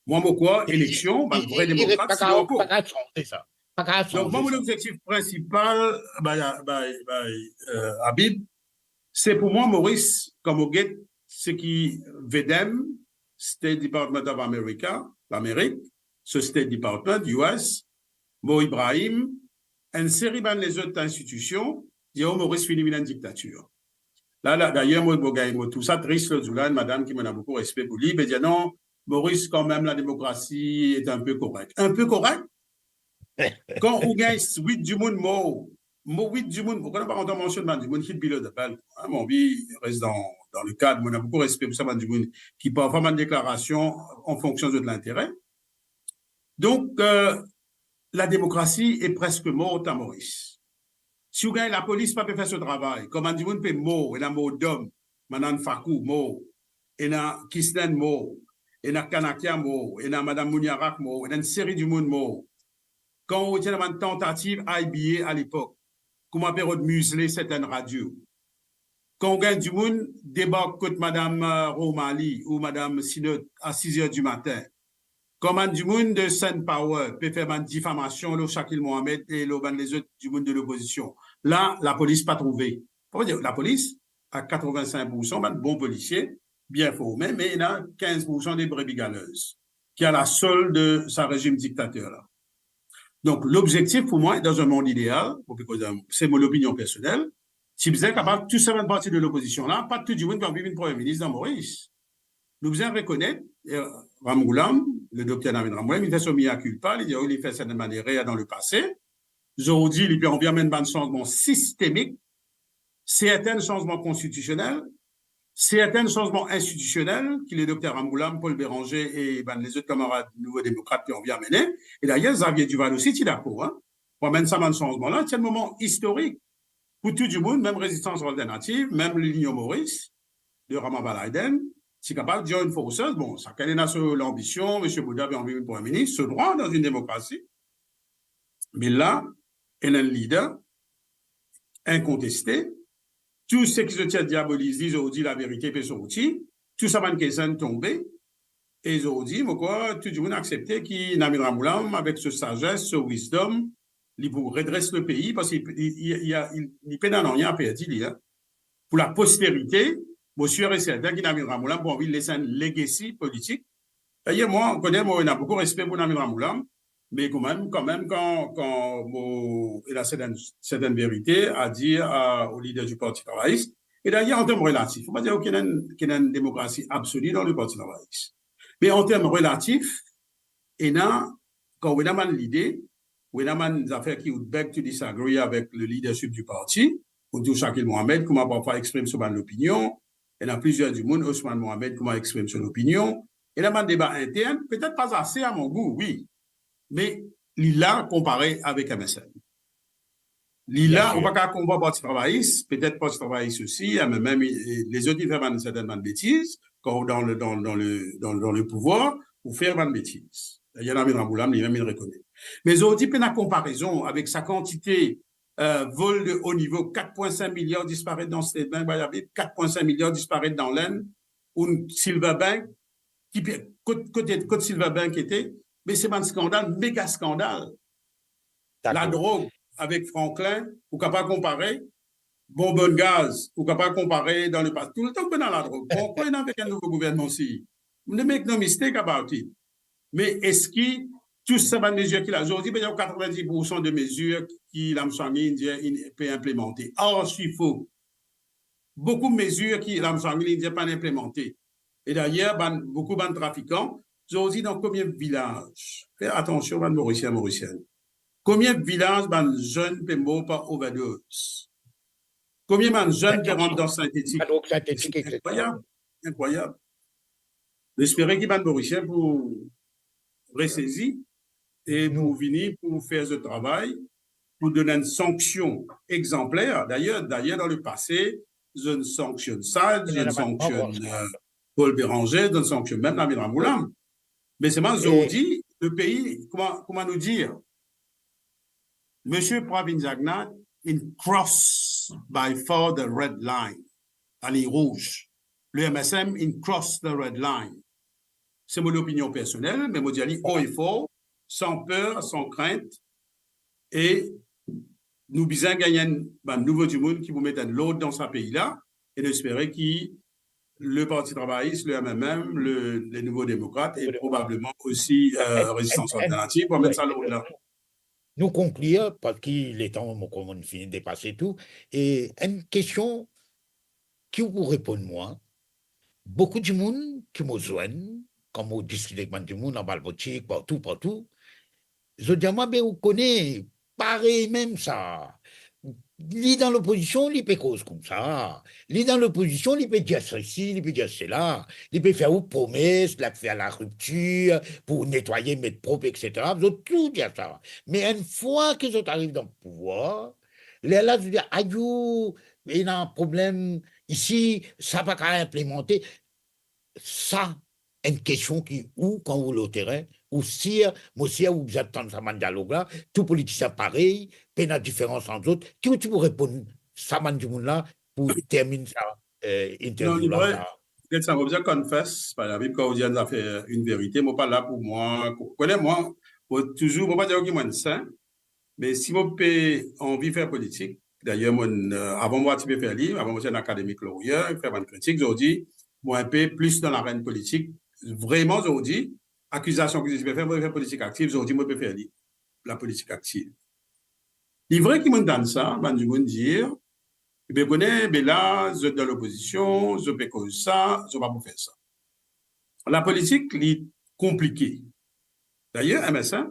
Mwa, mo krwar eleksion, bann vre demokrat, pa kapav sanze sa. Pa kapav sanze sa. Donk, mwa, mo lobzektif prinsipal, bay, bay, bay, euh, Habib, se pou mwa, Moris, kan mo get seki VDEM, State Department of America, Lamerik, so State Department, U S, Mo Ibrahim, enn seri bann lezot institision, dir, "Oh, Moris fini vinn enn diktatir." La, la, dayer, mo, mo gagn, mo trouv sa tris lot zour la, enn madam ki mo ena boukou respe pou li, pe dir, "Non, Moris, kanmem, la demokrasi est un peu correct." Un peu correct? Kan ou gagn wit dimoun mor, mo wit dimoun, ou konn pa kontan mansionn bann dimoun hit below the belt, hein, mo anvi res dan, dan le kad, mo ena boukou respe pou sa bann dimoun ki parfwa bann deklarasion an fonksion zot lintere. Donk, euh, la demokrasi e preske mor, ta Moris. Si ou gagn lapolis pa pe fer so travay, kan bann dimoun pe mor, ena Mordom, Manan Fakou mor, ena Kislen mor, ena Kanakia mor, ena Madam Mouniarak mor, ena enn seri dimoun mor. Kan ou ti ena bann tantativ I B A alepok, kouma pe rod mizle sertenn radio. Kan ou gagn dimoun debark kot Madam, euh, Romali ou Madam Sinot a siz er dimatin, kan bann dimoun de Sun Power pe fer bann difamasion lor Shakil Mohammed e lor bann lezot dimoun de lopozision, la, lapolis pa trouve. Sa ve dir, lapolis, a katrevinsenk poursan, bann bon polisie, bien forme, me ena kinz poursan de brebis galeuses ki a la solde de sa rezim diktater la. Donk, lobzektif pou mwa, dan enn mond ideal, mo pe koz, se mo lopinion personel, ti bizin kapav tou sa bann parti de lopozision la, pa tou dimoun ki anvi vinn Premie Minis dan Moris. Nou bizin rekonet, eh, Ramgoolam, le dokter Navin Ramgoolam, li fer so mea culpa, li dir, wi, li fer sertenn bann erer dan lepase. Zordi, li pe anvi amenn bann sanzman sistemik, sertenn sanzman konstitisionel, sertenn sanzman institisionel, ki le dokter Ramgoolam, Paul Bérenger e bann lezot kamarad Nouvo Demokrat pe anvi amene. E dayer, Xavier Duval osi ti dakor, hein, pou amenn sa bann sanzman la. Ti enn moman istorik pou tou dimoun, mem Rezistans Alternativ, mem Linion Moris de Rama Balaiden, ti kapav join forces. Bon, sakenn ena so lanbision, misie Bourda pe anvi vinn Premie Minis, so drwa dan enn demokrasi. Me la, ena enn lider inkonteste, tou seki zot ti diaboliz li, zordi laverite pe sorti, tou sa bann kesenn tonbe, e zordi, mo krwar, tou dimoun aksepte ki Navin Ramgoolam, avek so sazes, so wisdom, li pou redres le pei, parski li, li, li, li, li pena nanye a perdi, li, hein. Pou laposterite, mo sir e serten ki Navin Ramgoolam pou anvi les enn legacy politik. Dayer, mwa, ou kone, mo ena boukou respe pou Navin Ramgoolam, me kanmem, kanmem, kan, kan mo ena sertenn, sertenn verite a dir a, o lider di Parti Travayis, e dayer, an term relatif, fo pa dir ki ena enn, ki ena enn demokrasi absoli dan le Parti Travayis. Me an term relatif, ena, kan ou ena bann lide, ou ena bann zafer ki ou beg to disagree avek le leadership du parti, ou dir Shakil Mohammed, kouma parfwa exprim so bann lopinion, ena plizier dimoun, Ousmane Mohamed, kouma exprim so lopinion, ena bann deba intern, petet pa ase a mo gou, wi, me li la konpare avek M S M. Li la, ou pa kapav konpare Parti Travayis, petet Parti Travayis osi, hein, me mem, eh, lezot, li fer bann, sertenn bann betiz, kan ou dan le, dan, dan le, dan, dan le pouvwar, ou fer bann betiz. Ena Navin Ramgoolam, limem, li rekonet. Me zordi, pena konparezon avek sa kantite, euh, vol de haut niveau, kat pwin sink miliar disparet dan State Bank, bay Habib, kat pwin sink miliar disparet dan Lenn, ou Silver Bank, ki pe, kot, kot, kot Silver Bank ete, me se bann skandal, mega skandal. Dakor. Ladrog avek Franklin, ou kapav konpare, bonbonn gaz, ou kapav konpare dan lepase. Toultan pou ena ladrog. Bon, kan ena avek enn nouvo gouvernman si? Make no mistake about it. Me eski tou sa bann mezir ki la, zordi, pe dir katrevindis poursan de mezir ki Lamsangli, dir, inn, pe inplimante. Arsi fo. Boukou mezir ki Lamsangli, dir, pa'nn inplimante. E dayer, bann, boukou bann trafikan, zordi dan konbien vilaz, fer atansion bann Morisien, Morisienn, konbien vilaz bann zenn pe mor par overdose? Konbien bann zenn pe rant dan sintetik? Ladrog sintetik, et cetera. Inkrwayab, inkrwayab. Mo espere ki bann Morisien pou resezi e pou vini pou fer zot travay, pou donn enn sanksion egzanpler. Dayer, dayer, dan lepase, zot inn sanksionn Saad, zot inn sanksionn, euh, Paul Bérenger, zot inn sanksionn mem Navin Ramgoolam. Me selman zordi, lepei, kouma, kouma nou dir, Misie Pravin Jagannath inn cross by far the red line, laliny rouz. Le M S M inn cross the red line. Se mo lopinion personel, me mo dir li o e for, san per, san krint, e nou bizin gagn enn, bann nouvo dimoun ki pou met enn lord dan sa pei la, e nou espere ki le Parti Travayis, le M M M, le, le Nouvo Demokrat e probableman osi, euh, Rezistans Alternativ pou met sa lord la. Nou konklir, parski letan mo koumans fini depase tou, e enn kestion ki ou pou reponn mwa, boukou dimoun ki mo zwenn, kan mo diskit ek bann dimoun, anba lbotik, partou, partou, zot dir mwa, be ou kone, parey mem sa. Li dan lopozision, li pe koz koumsa. Li dan lopozision, li pe dir sesi, li pe dir sela. Li pe fer ou promes, li pe fer lariptir pou netwaye, met prop, et cetera. Zot tou dir sa. Me enn fwa ki zot ariv dan pouvwar, lerla zot dir, ayou, ena problem isi, sa pa kapav inplimante. Sa enn kestion ki ou, kan ou lor terin, ou sir, mo sir ou bizin tann sa bann dialog la, tou politisien parey, pena diferans ant zot, ki ou ti pou reponn sa bann dimoun la pou termin sa, euh, interview la, sa. Get sa, mo bizin confess, par exemple, kan ou dir enn zafer, enn verite, mo pa la pou mwa, ou kone mwa, mo touzour, mo pa dir ki mo enn sin, me si mo pe anvi fer politik, dayer mo, euh, avan mo ti pe fer li, avan mo ti enn academic lawyer, fer bann kritik, zordi mo inpe plis dan laren politik, vreman zordi, akizasion ki ti pe fer, mo pe fer politik aktiv, zordi mo pe fer li, lapolitik aktiv. Li vre ki mo'nn tann sa, bann dimoun dir, be kone, be la, zot dan lopozision, zot pe koz sa, zot pa pou fer sa. Lapolitik, li konplike. Dayer, M S M,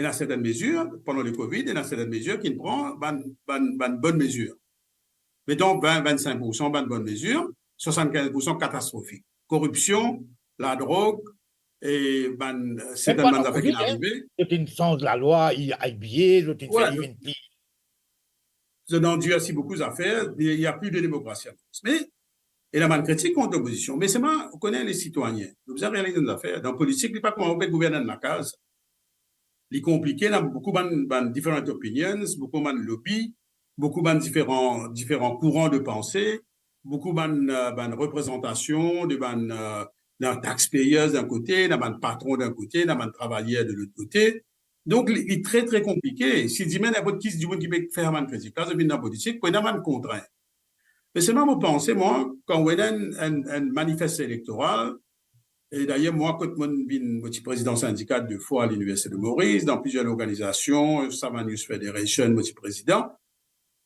ena sertenn mezir, pandan le covid, ena sertenn mezir ki'nn pran, bann, bann, bann bonn mezir. Meton vin, vinn-sink poursan bann bonn mezir, swasannkinz poursan katastrofik. Koripsion, ladrog, e bann, sertenn bann zafer ki'nn arive. Zot inn sanz lalwa, I B A, zot inn fer, zot inn pli. Zot inn andirsi boukou zafer, il y a plus de démocratie en France. Me, ena bann kritik kont lopozision. Me selman, ou kone, le sitwayin, nou bizin realiz enn zafer. Dan politik, li pa kouma ou pe gouvern enn lakaz. Li konplike, ena boukou bann, bann different opinions, boukou bann lobby, boukou bann diferan, diferan kouran de panse, boukou bann, euh, bann reprezantasion de bann, euh, dan taxpayers dan enn kote, dan bann patron dan enn kote, dan bann travayer de lot kote. Donk, li, li tre, tre konplike. Si dimin, ninport ki dimoun ki pe fer bann kritik la, zot vinn dan politik, pou ena bann kontrint. Me selman, mo panse, mwa, kan ou ena enn, enn, enn manifest elektoral, e dayer, mwa, kot mo'nn vinn, mo ti prezidan sindika de fwa Liniversite de Moris, dan plizier lorganizasion, Savannah Youth Federation, mo ti prezidan.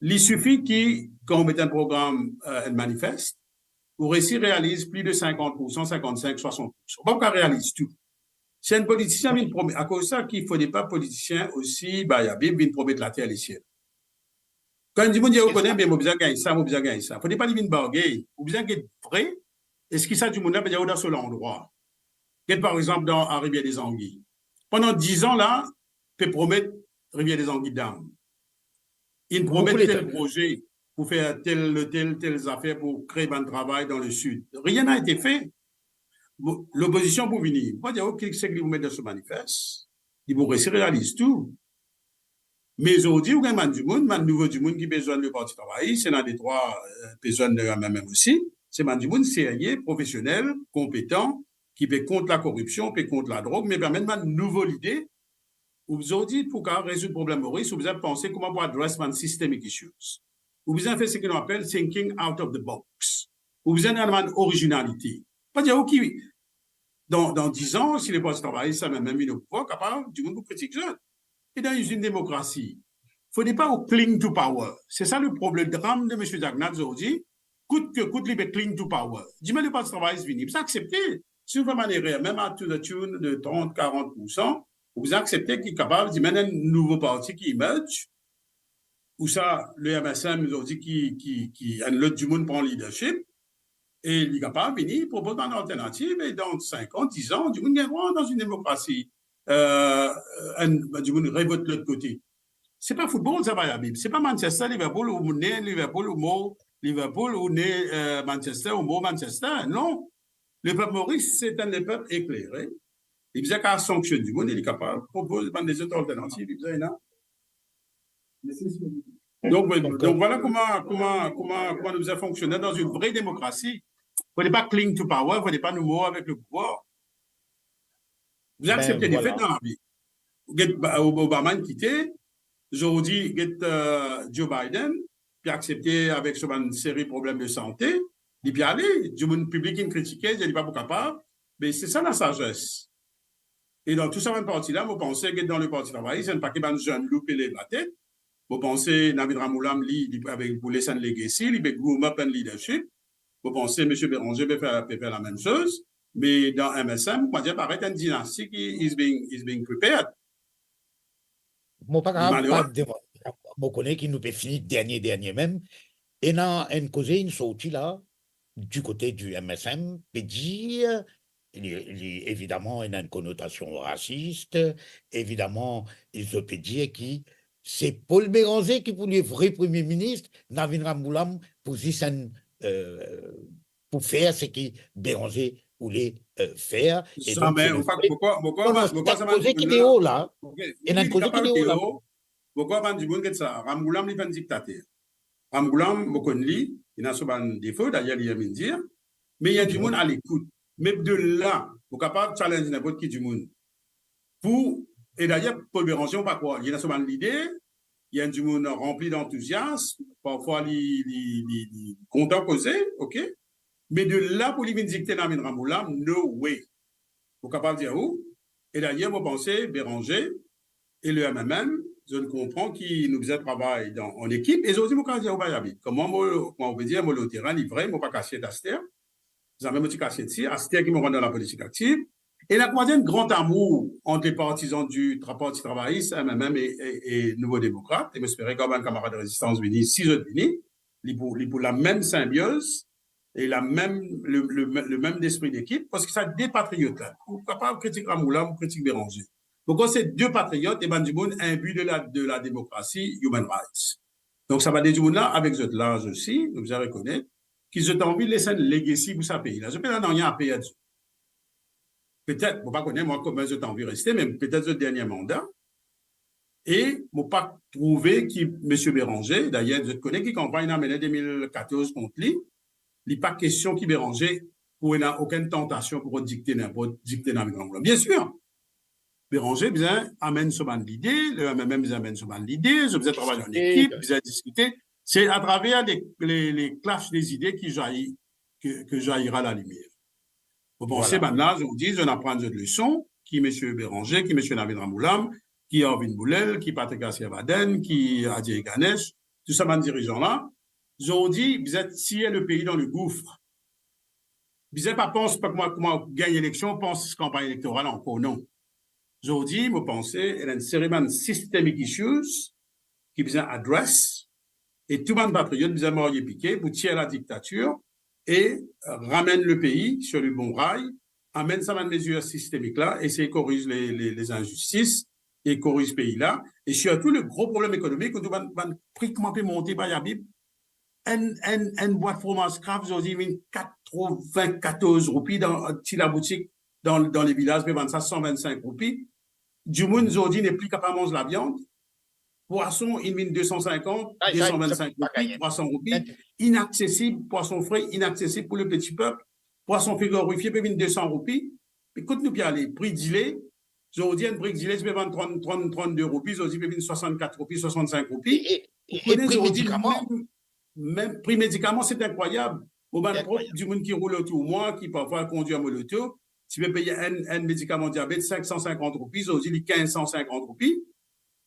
Li sifi ki, kan ou met enn program, euh, enn manifest, ou resi realiz pli de sinkant poursan, sinkannsink, swasant poursan. Ou pa kapav realiz tou. Si enn politisien vinn promet, akoz sa ki fode pa politisien osi, ba, Abib, vinn promet later lesiel. Kan enn dimoun dir, ou kone, be mo bizin gagn sa, mo bizin gagn sa. Fode pa li vinn bargay. Ou bizin get vre, eski sa dimoun la pe dir ou dan so landrwa. Get, par exanp, dan, a Rivière des Anguilles. Pandan diz an la, pe promet Rivière des Anguilles dam. Inn promet tel proze pou fer tel, tel, tel zafer pou kre bann travay dan le sid. Rien n'a été fait. Bon, lopozision pou vini. Mo pa dir ou ki seki li pou met dan so manifest. Li pou resi realiz tou. Me zordi, ou gagn bann dimoun, bann nouvo dimoun ki pe zwenn le Parti Travayis, ena de trwa, euh, pe zwenn le M M M osi. Se bann dimoun serye, profesionel, konpetan, ki pe kont lakoripsion, pe kont ladrog, me pe amenn bann nouvo lide. Ou zordi pou kapav rezoud problem Moris, ou bizin panse kouma pou address bann systemic issues. Ou bizin fer seki nou apel thinking out of the box. Ou bizin ena bann orizinalite. Pa dir ou ki, dan, dan diz an, si le Parti Travayis sa mem, mem vinn o pouvwar, kapav, dimoun pou kritik zot. E dan enn demokrasi, fode pa ou cling to power. Se sa le problem, le dram de misie Zagnat zordi, kout ke kout li pe cling to power. Dimin le Parti Travayis vini, ou bizin aksepte. Si ou fer bann erer, mem a to the tune de trant, karant poursan, ou bizin aksepte ki kapav dimin enn nouvo parti ki emerge, ou sa, le M S M, zordi ki, ki, ki enn lot dimoun pran leadership, e li kapav vini propoz bann alternativ, e dan sink an, diz an, dimoun gagn drwa dan enn demokrasi, euh, enn, dimoun revot lot kote. Se pa football sa, Abib. Se pa Manchester, Liverpool, ou ne Liverpool, ou mor Liverpool, ou ne, euh, Manchester, ou mor Manchester. Non. Lepep Moris, se enn lepep eklere. Li bizin kapav sanksionn dimoun, li kapav propoz bann lezot alternativ, li bizin ena. Donk, donk, vwala kouma, kouma, kouma, kouma nou bizin fonksione dan enn vre demokrasi. Fode pa cling to power, fode pa nou mor avek le pouvwar. Bizin aksepte defet dan lavi. Get, ba, Ob-, Obama inn kite, zordi get, euh, Joe Biden, pe aksepte avek so bann seri problem de sante, li pe ale, dimoun piblik inn kritike, dir li pa pou kapav, me se sa lasazes. E dan tou sa bann parti la, mo panse get dan le Parti Travayis, enn pake bann zenn lou pe lev latet. Mo panse Navin Ramgoolam, li, li avek pou les enn legacy, li pe groom up enn leadership. Mo panse Misie Bérenger pe fer, pe fer lamem soz. Me dan M S M, mo dir, paret enn dinasti ki is being, is being prepared. Mo pa kapav pa demann, mo kone ki nou pe fini dernie, dernie mem. Ena enn koze inn sorti la, du kote du M S M, pe dir, li, li, evidaman, ena enn konotasion rasis, evidaman, zot pe dir ki se Paul Bérenger ki pou li vre premie minis, Navin Ramgoolam pou zis enn, euh, pou fer seki Bérenger oule, euh, fer. E donk, se le vre, ena enn koze ki deor la, ena enn koze ki deor la. Mo krwar bann dimoun get sa, Ramgoolam li pa enn diktater. Ramgoolam, mo konn li, li ena so bann defo, dayer li inn dir, me li enn dimoun a lekout. Me de la, mo kapav challenge ninport ki dimoun. Pou, e dayer, Paul Bérenger, mo pa krwar, li ena so bann lide, li enn dimoun ranpli dantouziasm, parfwa li, li, li, li kontan koze, ok? Me de la pou li vinn dikte Navin Ramgoolam, no way. Mo kapav dir ou, e dayer, mo panse Bérenger e le M M M, zot konpran ki nou bizin travay dan, an ekip, e zordi mo kapav dir ou, Bayabit, kouma mo, kouma ou pe dir, mo lor terin, li vre, mo pa kasiet aster, zame mo ti kasiet si, aster ki mo rant dan lapolitik aktiv, e ena kouma dir enn gran amour ant le partizan di tra-, Parti Travayis, M M M e, e, e Nouvo Demokrat, e mo espere kan bann kamarad rezistans vini, si zot vini, li pou, li pou lamem sinbioz, e lamem, le, le, le mem lespri dekip, parski sa de patriot la. Ou kapav kritik Ramgoolam, ou kritik Bérenger. Mo krwar se de patriot e bann dimoun inbi de la, de la demokrasi, human rights. Donk sa bann de dimoun la, avek zot laz osi, nou bizin rekonet ki zot anvi les enn legacy pou sa pei la. Zot pena nanye a perdi. Petet, mo pa kone, mwa, kouma zot anvi reste, me petet zot dernie manda. E mo pa trouve ki Misie Bérenger, dayer, zot kone ki kanpagn la mene de mil katorz kont li, li pa kestion ki Bérenger pou ena okenn tantasion pou dikte ninport, dikte Navin Ramgoolam. Biensir, Bérenger bizin amenn so bann lide, le M M M bizin amenn so bann lide, zot bizin travay an ekip, bizin diskite. Se atraver le, le, le clash de zide ki jaillit, ki, ki jaillira lalimier. Mo panse bannla, zordi, zot inn aprann zot leson, ki Misie Bérenger, ki Misie Navin Ramgoolam, ki Arvind Boolel, ki Patrick Asirvadan, ki Ajay Ganesh, tou sa bann dirizan la, zordi, bizin tir le pei dan le gouffre. Bizin pa pans, pa kouma, kouma gagn eleksion, pans kanpagn elektoral ankor, non. Zordi, mo panse, ena enn seri bann systemic issues ki bizin address, e tou bann patriot bizin marye pike pou tir ladiktatir e ramenn le pei sur le bon rail, amenn sa bann mezir sistemik la, esey koriz le, le, lezinzistis e koriz pei la, e sirtou le gro problem ekonomik, kot bann, bann pri kouma pe monte, Bayabit, enn, enn, enn bwat fromaz Kraft, zordi, vinn katrovin-katorz roupi dan, ti laboutik, dan, dan le vilaz, pe vann sa san vinn-sink roupi. Dimoun zordi nepli kapav manz laviann. Pwason, inn vinn de san sinkant, de san vinn-sink roupi, trwa san roupi. Inaksesib, pwason fre, inaksesib pou le peti pep. Pwason frigorifie pe vinn de san roupi. Me kot nou pe ale? Pri dile, zordi enn brik dile ti pe vann trant, trant, trant-de roupi, zordi pe vinn swasant-kat roupi, swasant-sink roupi. E, e, e pri medikaman? Mem, mem pri medikaman, se inkrwayab. Mo bann prop dimoun ki roul otour mwa, ki parfwa kondwir mo loto, ti pe pey enn, enn medikaman diabet sink san sinkant roupi, zordi li kinz san sinkant roupi.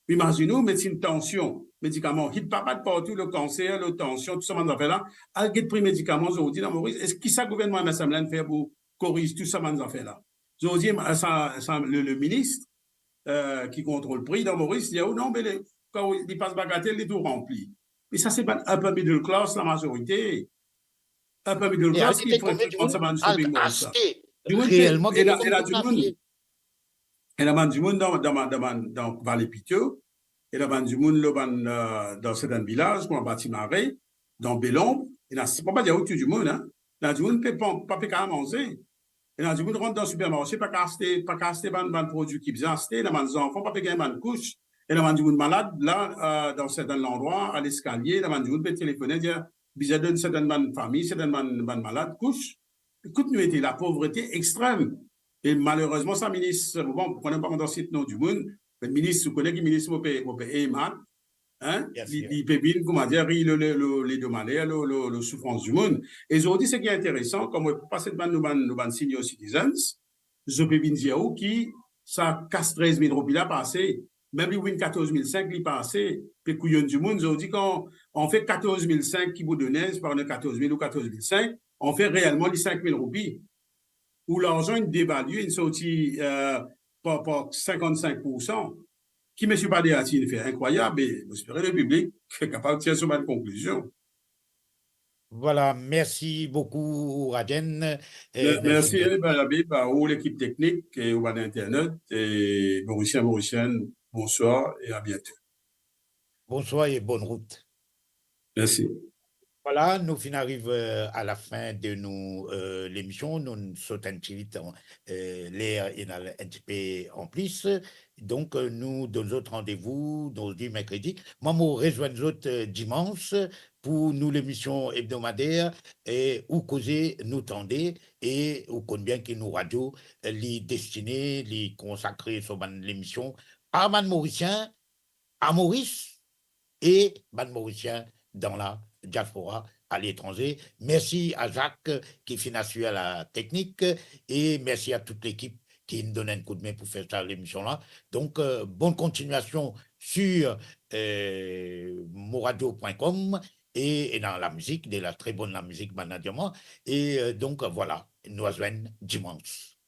Imazinn ou, medsin tansion, medikaman, hit pa bat partou, le kanser, le tansion, tou sa bann zafer la. Al get pri medikaman zordi dan Moris. Eski sa gouvernman M S M la inn fer pou koriz tou sa bann zafer la? Zordi, sa, sa, le, le minis, euh, ki kontrol pri dan Moris, li dir, oh non, me le, kan li pas bagatel, li tou ranpli. Me sa se bann upper middle class, lamazorite. Upper middle class ki frekant sa bann shopping mall sa. Dimoun, e la, e la dimoun, e la bann dimoun dan, dan, dan, dan Vale Pito, e la bann dimoun lor bann, euh, dan sertin vilaz, kouma Bati Mare, dan Belonb, e la, se pa, pa dir ou tou dimoun, hein. La dimoun pe pa, pa pe kapav manze. Ena dimoun rant dan sipermarse, pa kapav aste, pa kapav aste bann, bann prodwi ki bizin aste, ena bann zanfan pa pe gagn bann kous, ena bann dimoun malad la, euh, dan sertin landrwa, a leskalie, ena bann dimoun pe telefone, dir, bizin donn sertin bann fami, sertin bann, bann malad kous. Ekout, nou ete lapovrete extrem. E malerezman, sa minis, bon, pou kone pa mo sit non dimoun, me minis, ou kone ki minis mo pe, mo pe eme, hein? Bien sûr. Li, li pe vinn, kouma dir, ri lo, lo, lo, ledo maler, lo, lo, lo soufrans dimoun. E zordi, seki interesan, kan mo pe pase devan nou bann, nou bann senior citizens, zot pe vinn dir ou ki sa kas trez mil roupi la pa ase, mem li vinn katorz mil sink, li pa ase, pe kouyonn dimoun, zordi kan, anfet, katorz mil sink ki pou done, se pa katorz mil ou katorz mil sink, anfet, reelman, li sink mil roupi. Ou larzan inn devalye, inn sorti, eh, par, par sinkant-sink poursan. Ki misie Bader ti inn fer? Inkrwayab, e mo espere lepiblik kapav tir so bann konklizion. Vwala, mersi boukou, Rajen. Eh, mer-, mersi, mersi, eh, Habib, a ou, lekip teknik, e ou bann internet, e Morisien, Morisienn, bonswar e a biento. Bonswar e bonn rout. Mersi. Vwala, nou finn ariv, eh, a lafin de nou, eh, lemision. Nou sot enn tilit, eh, ler ena enn tipe anplis. Donk, eh, nou donn zot randevou zordi merkredi. Mwa, mo rezwenn zot, eh, dimans pou nou lemision ebdomader, e Ou Koze Nou Tande, e ou konn bien ki nou radio, eh, li destine, li konsakre so bann lemision a bann Morisien, a Moris e bann Morisien dan la diaspora, aletranze. Mersi a Zak ki finn asir la teknik e mersi a tout lekip ki donn enn koudme pou fer sa lemision la. Donk, eh, bonn kontignasion sir, eh, moradio pwin kom e, e ena lamizik, de la tre bonn lamizik, bann la dir mwa. E, eh, donk, vwala, nou a zwenn dimans.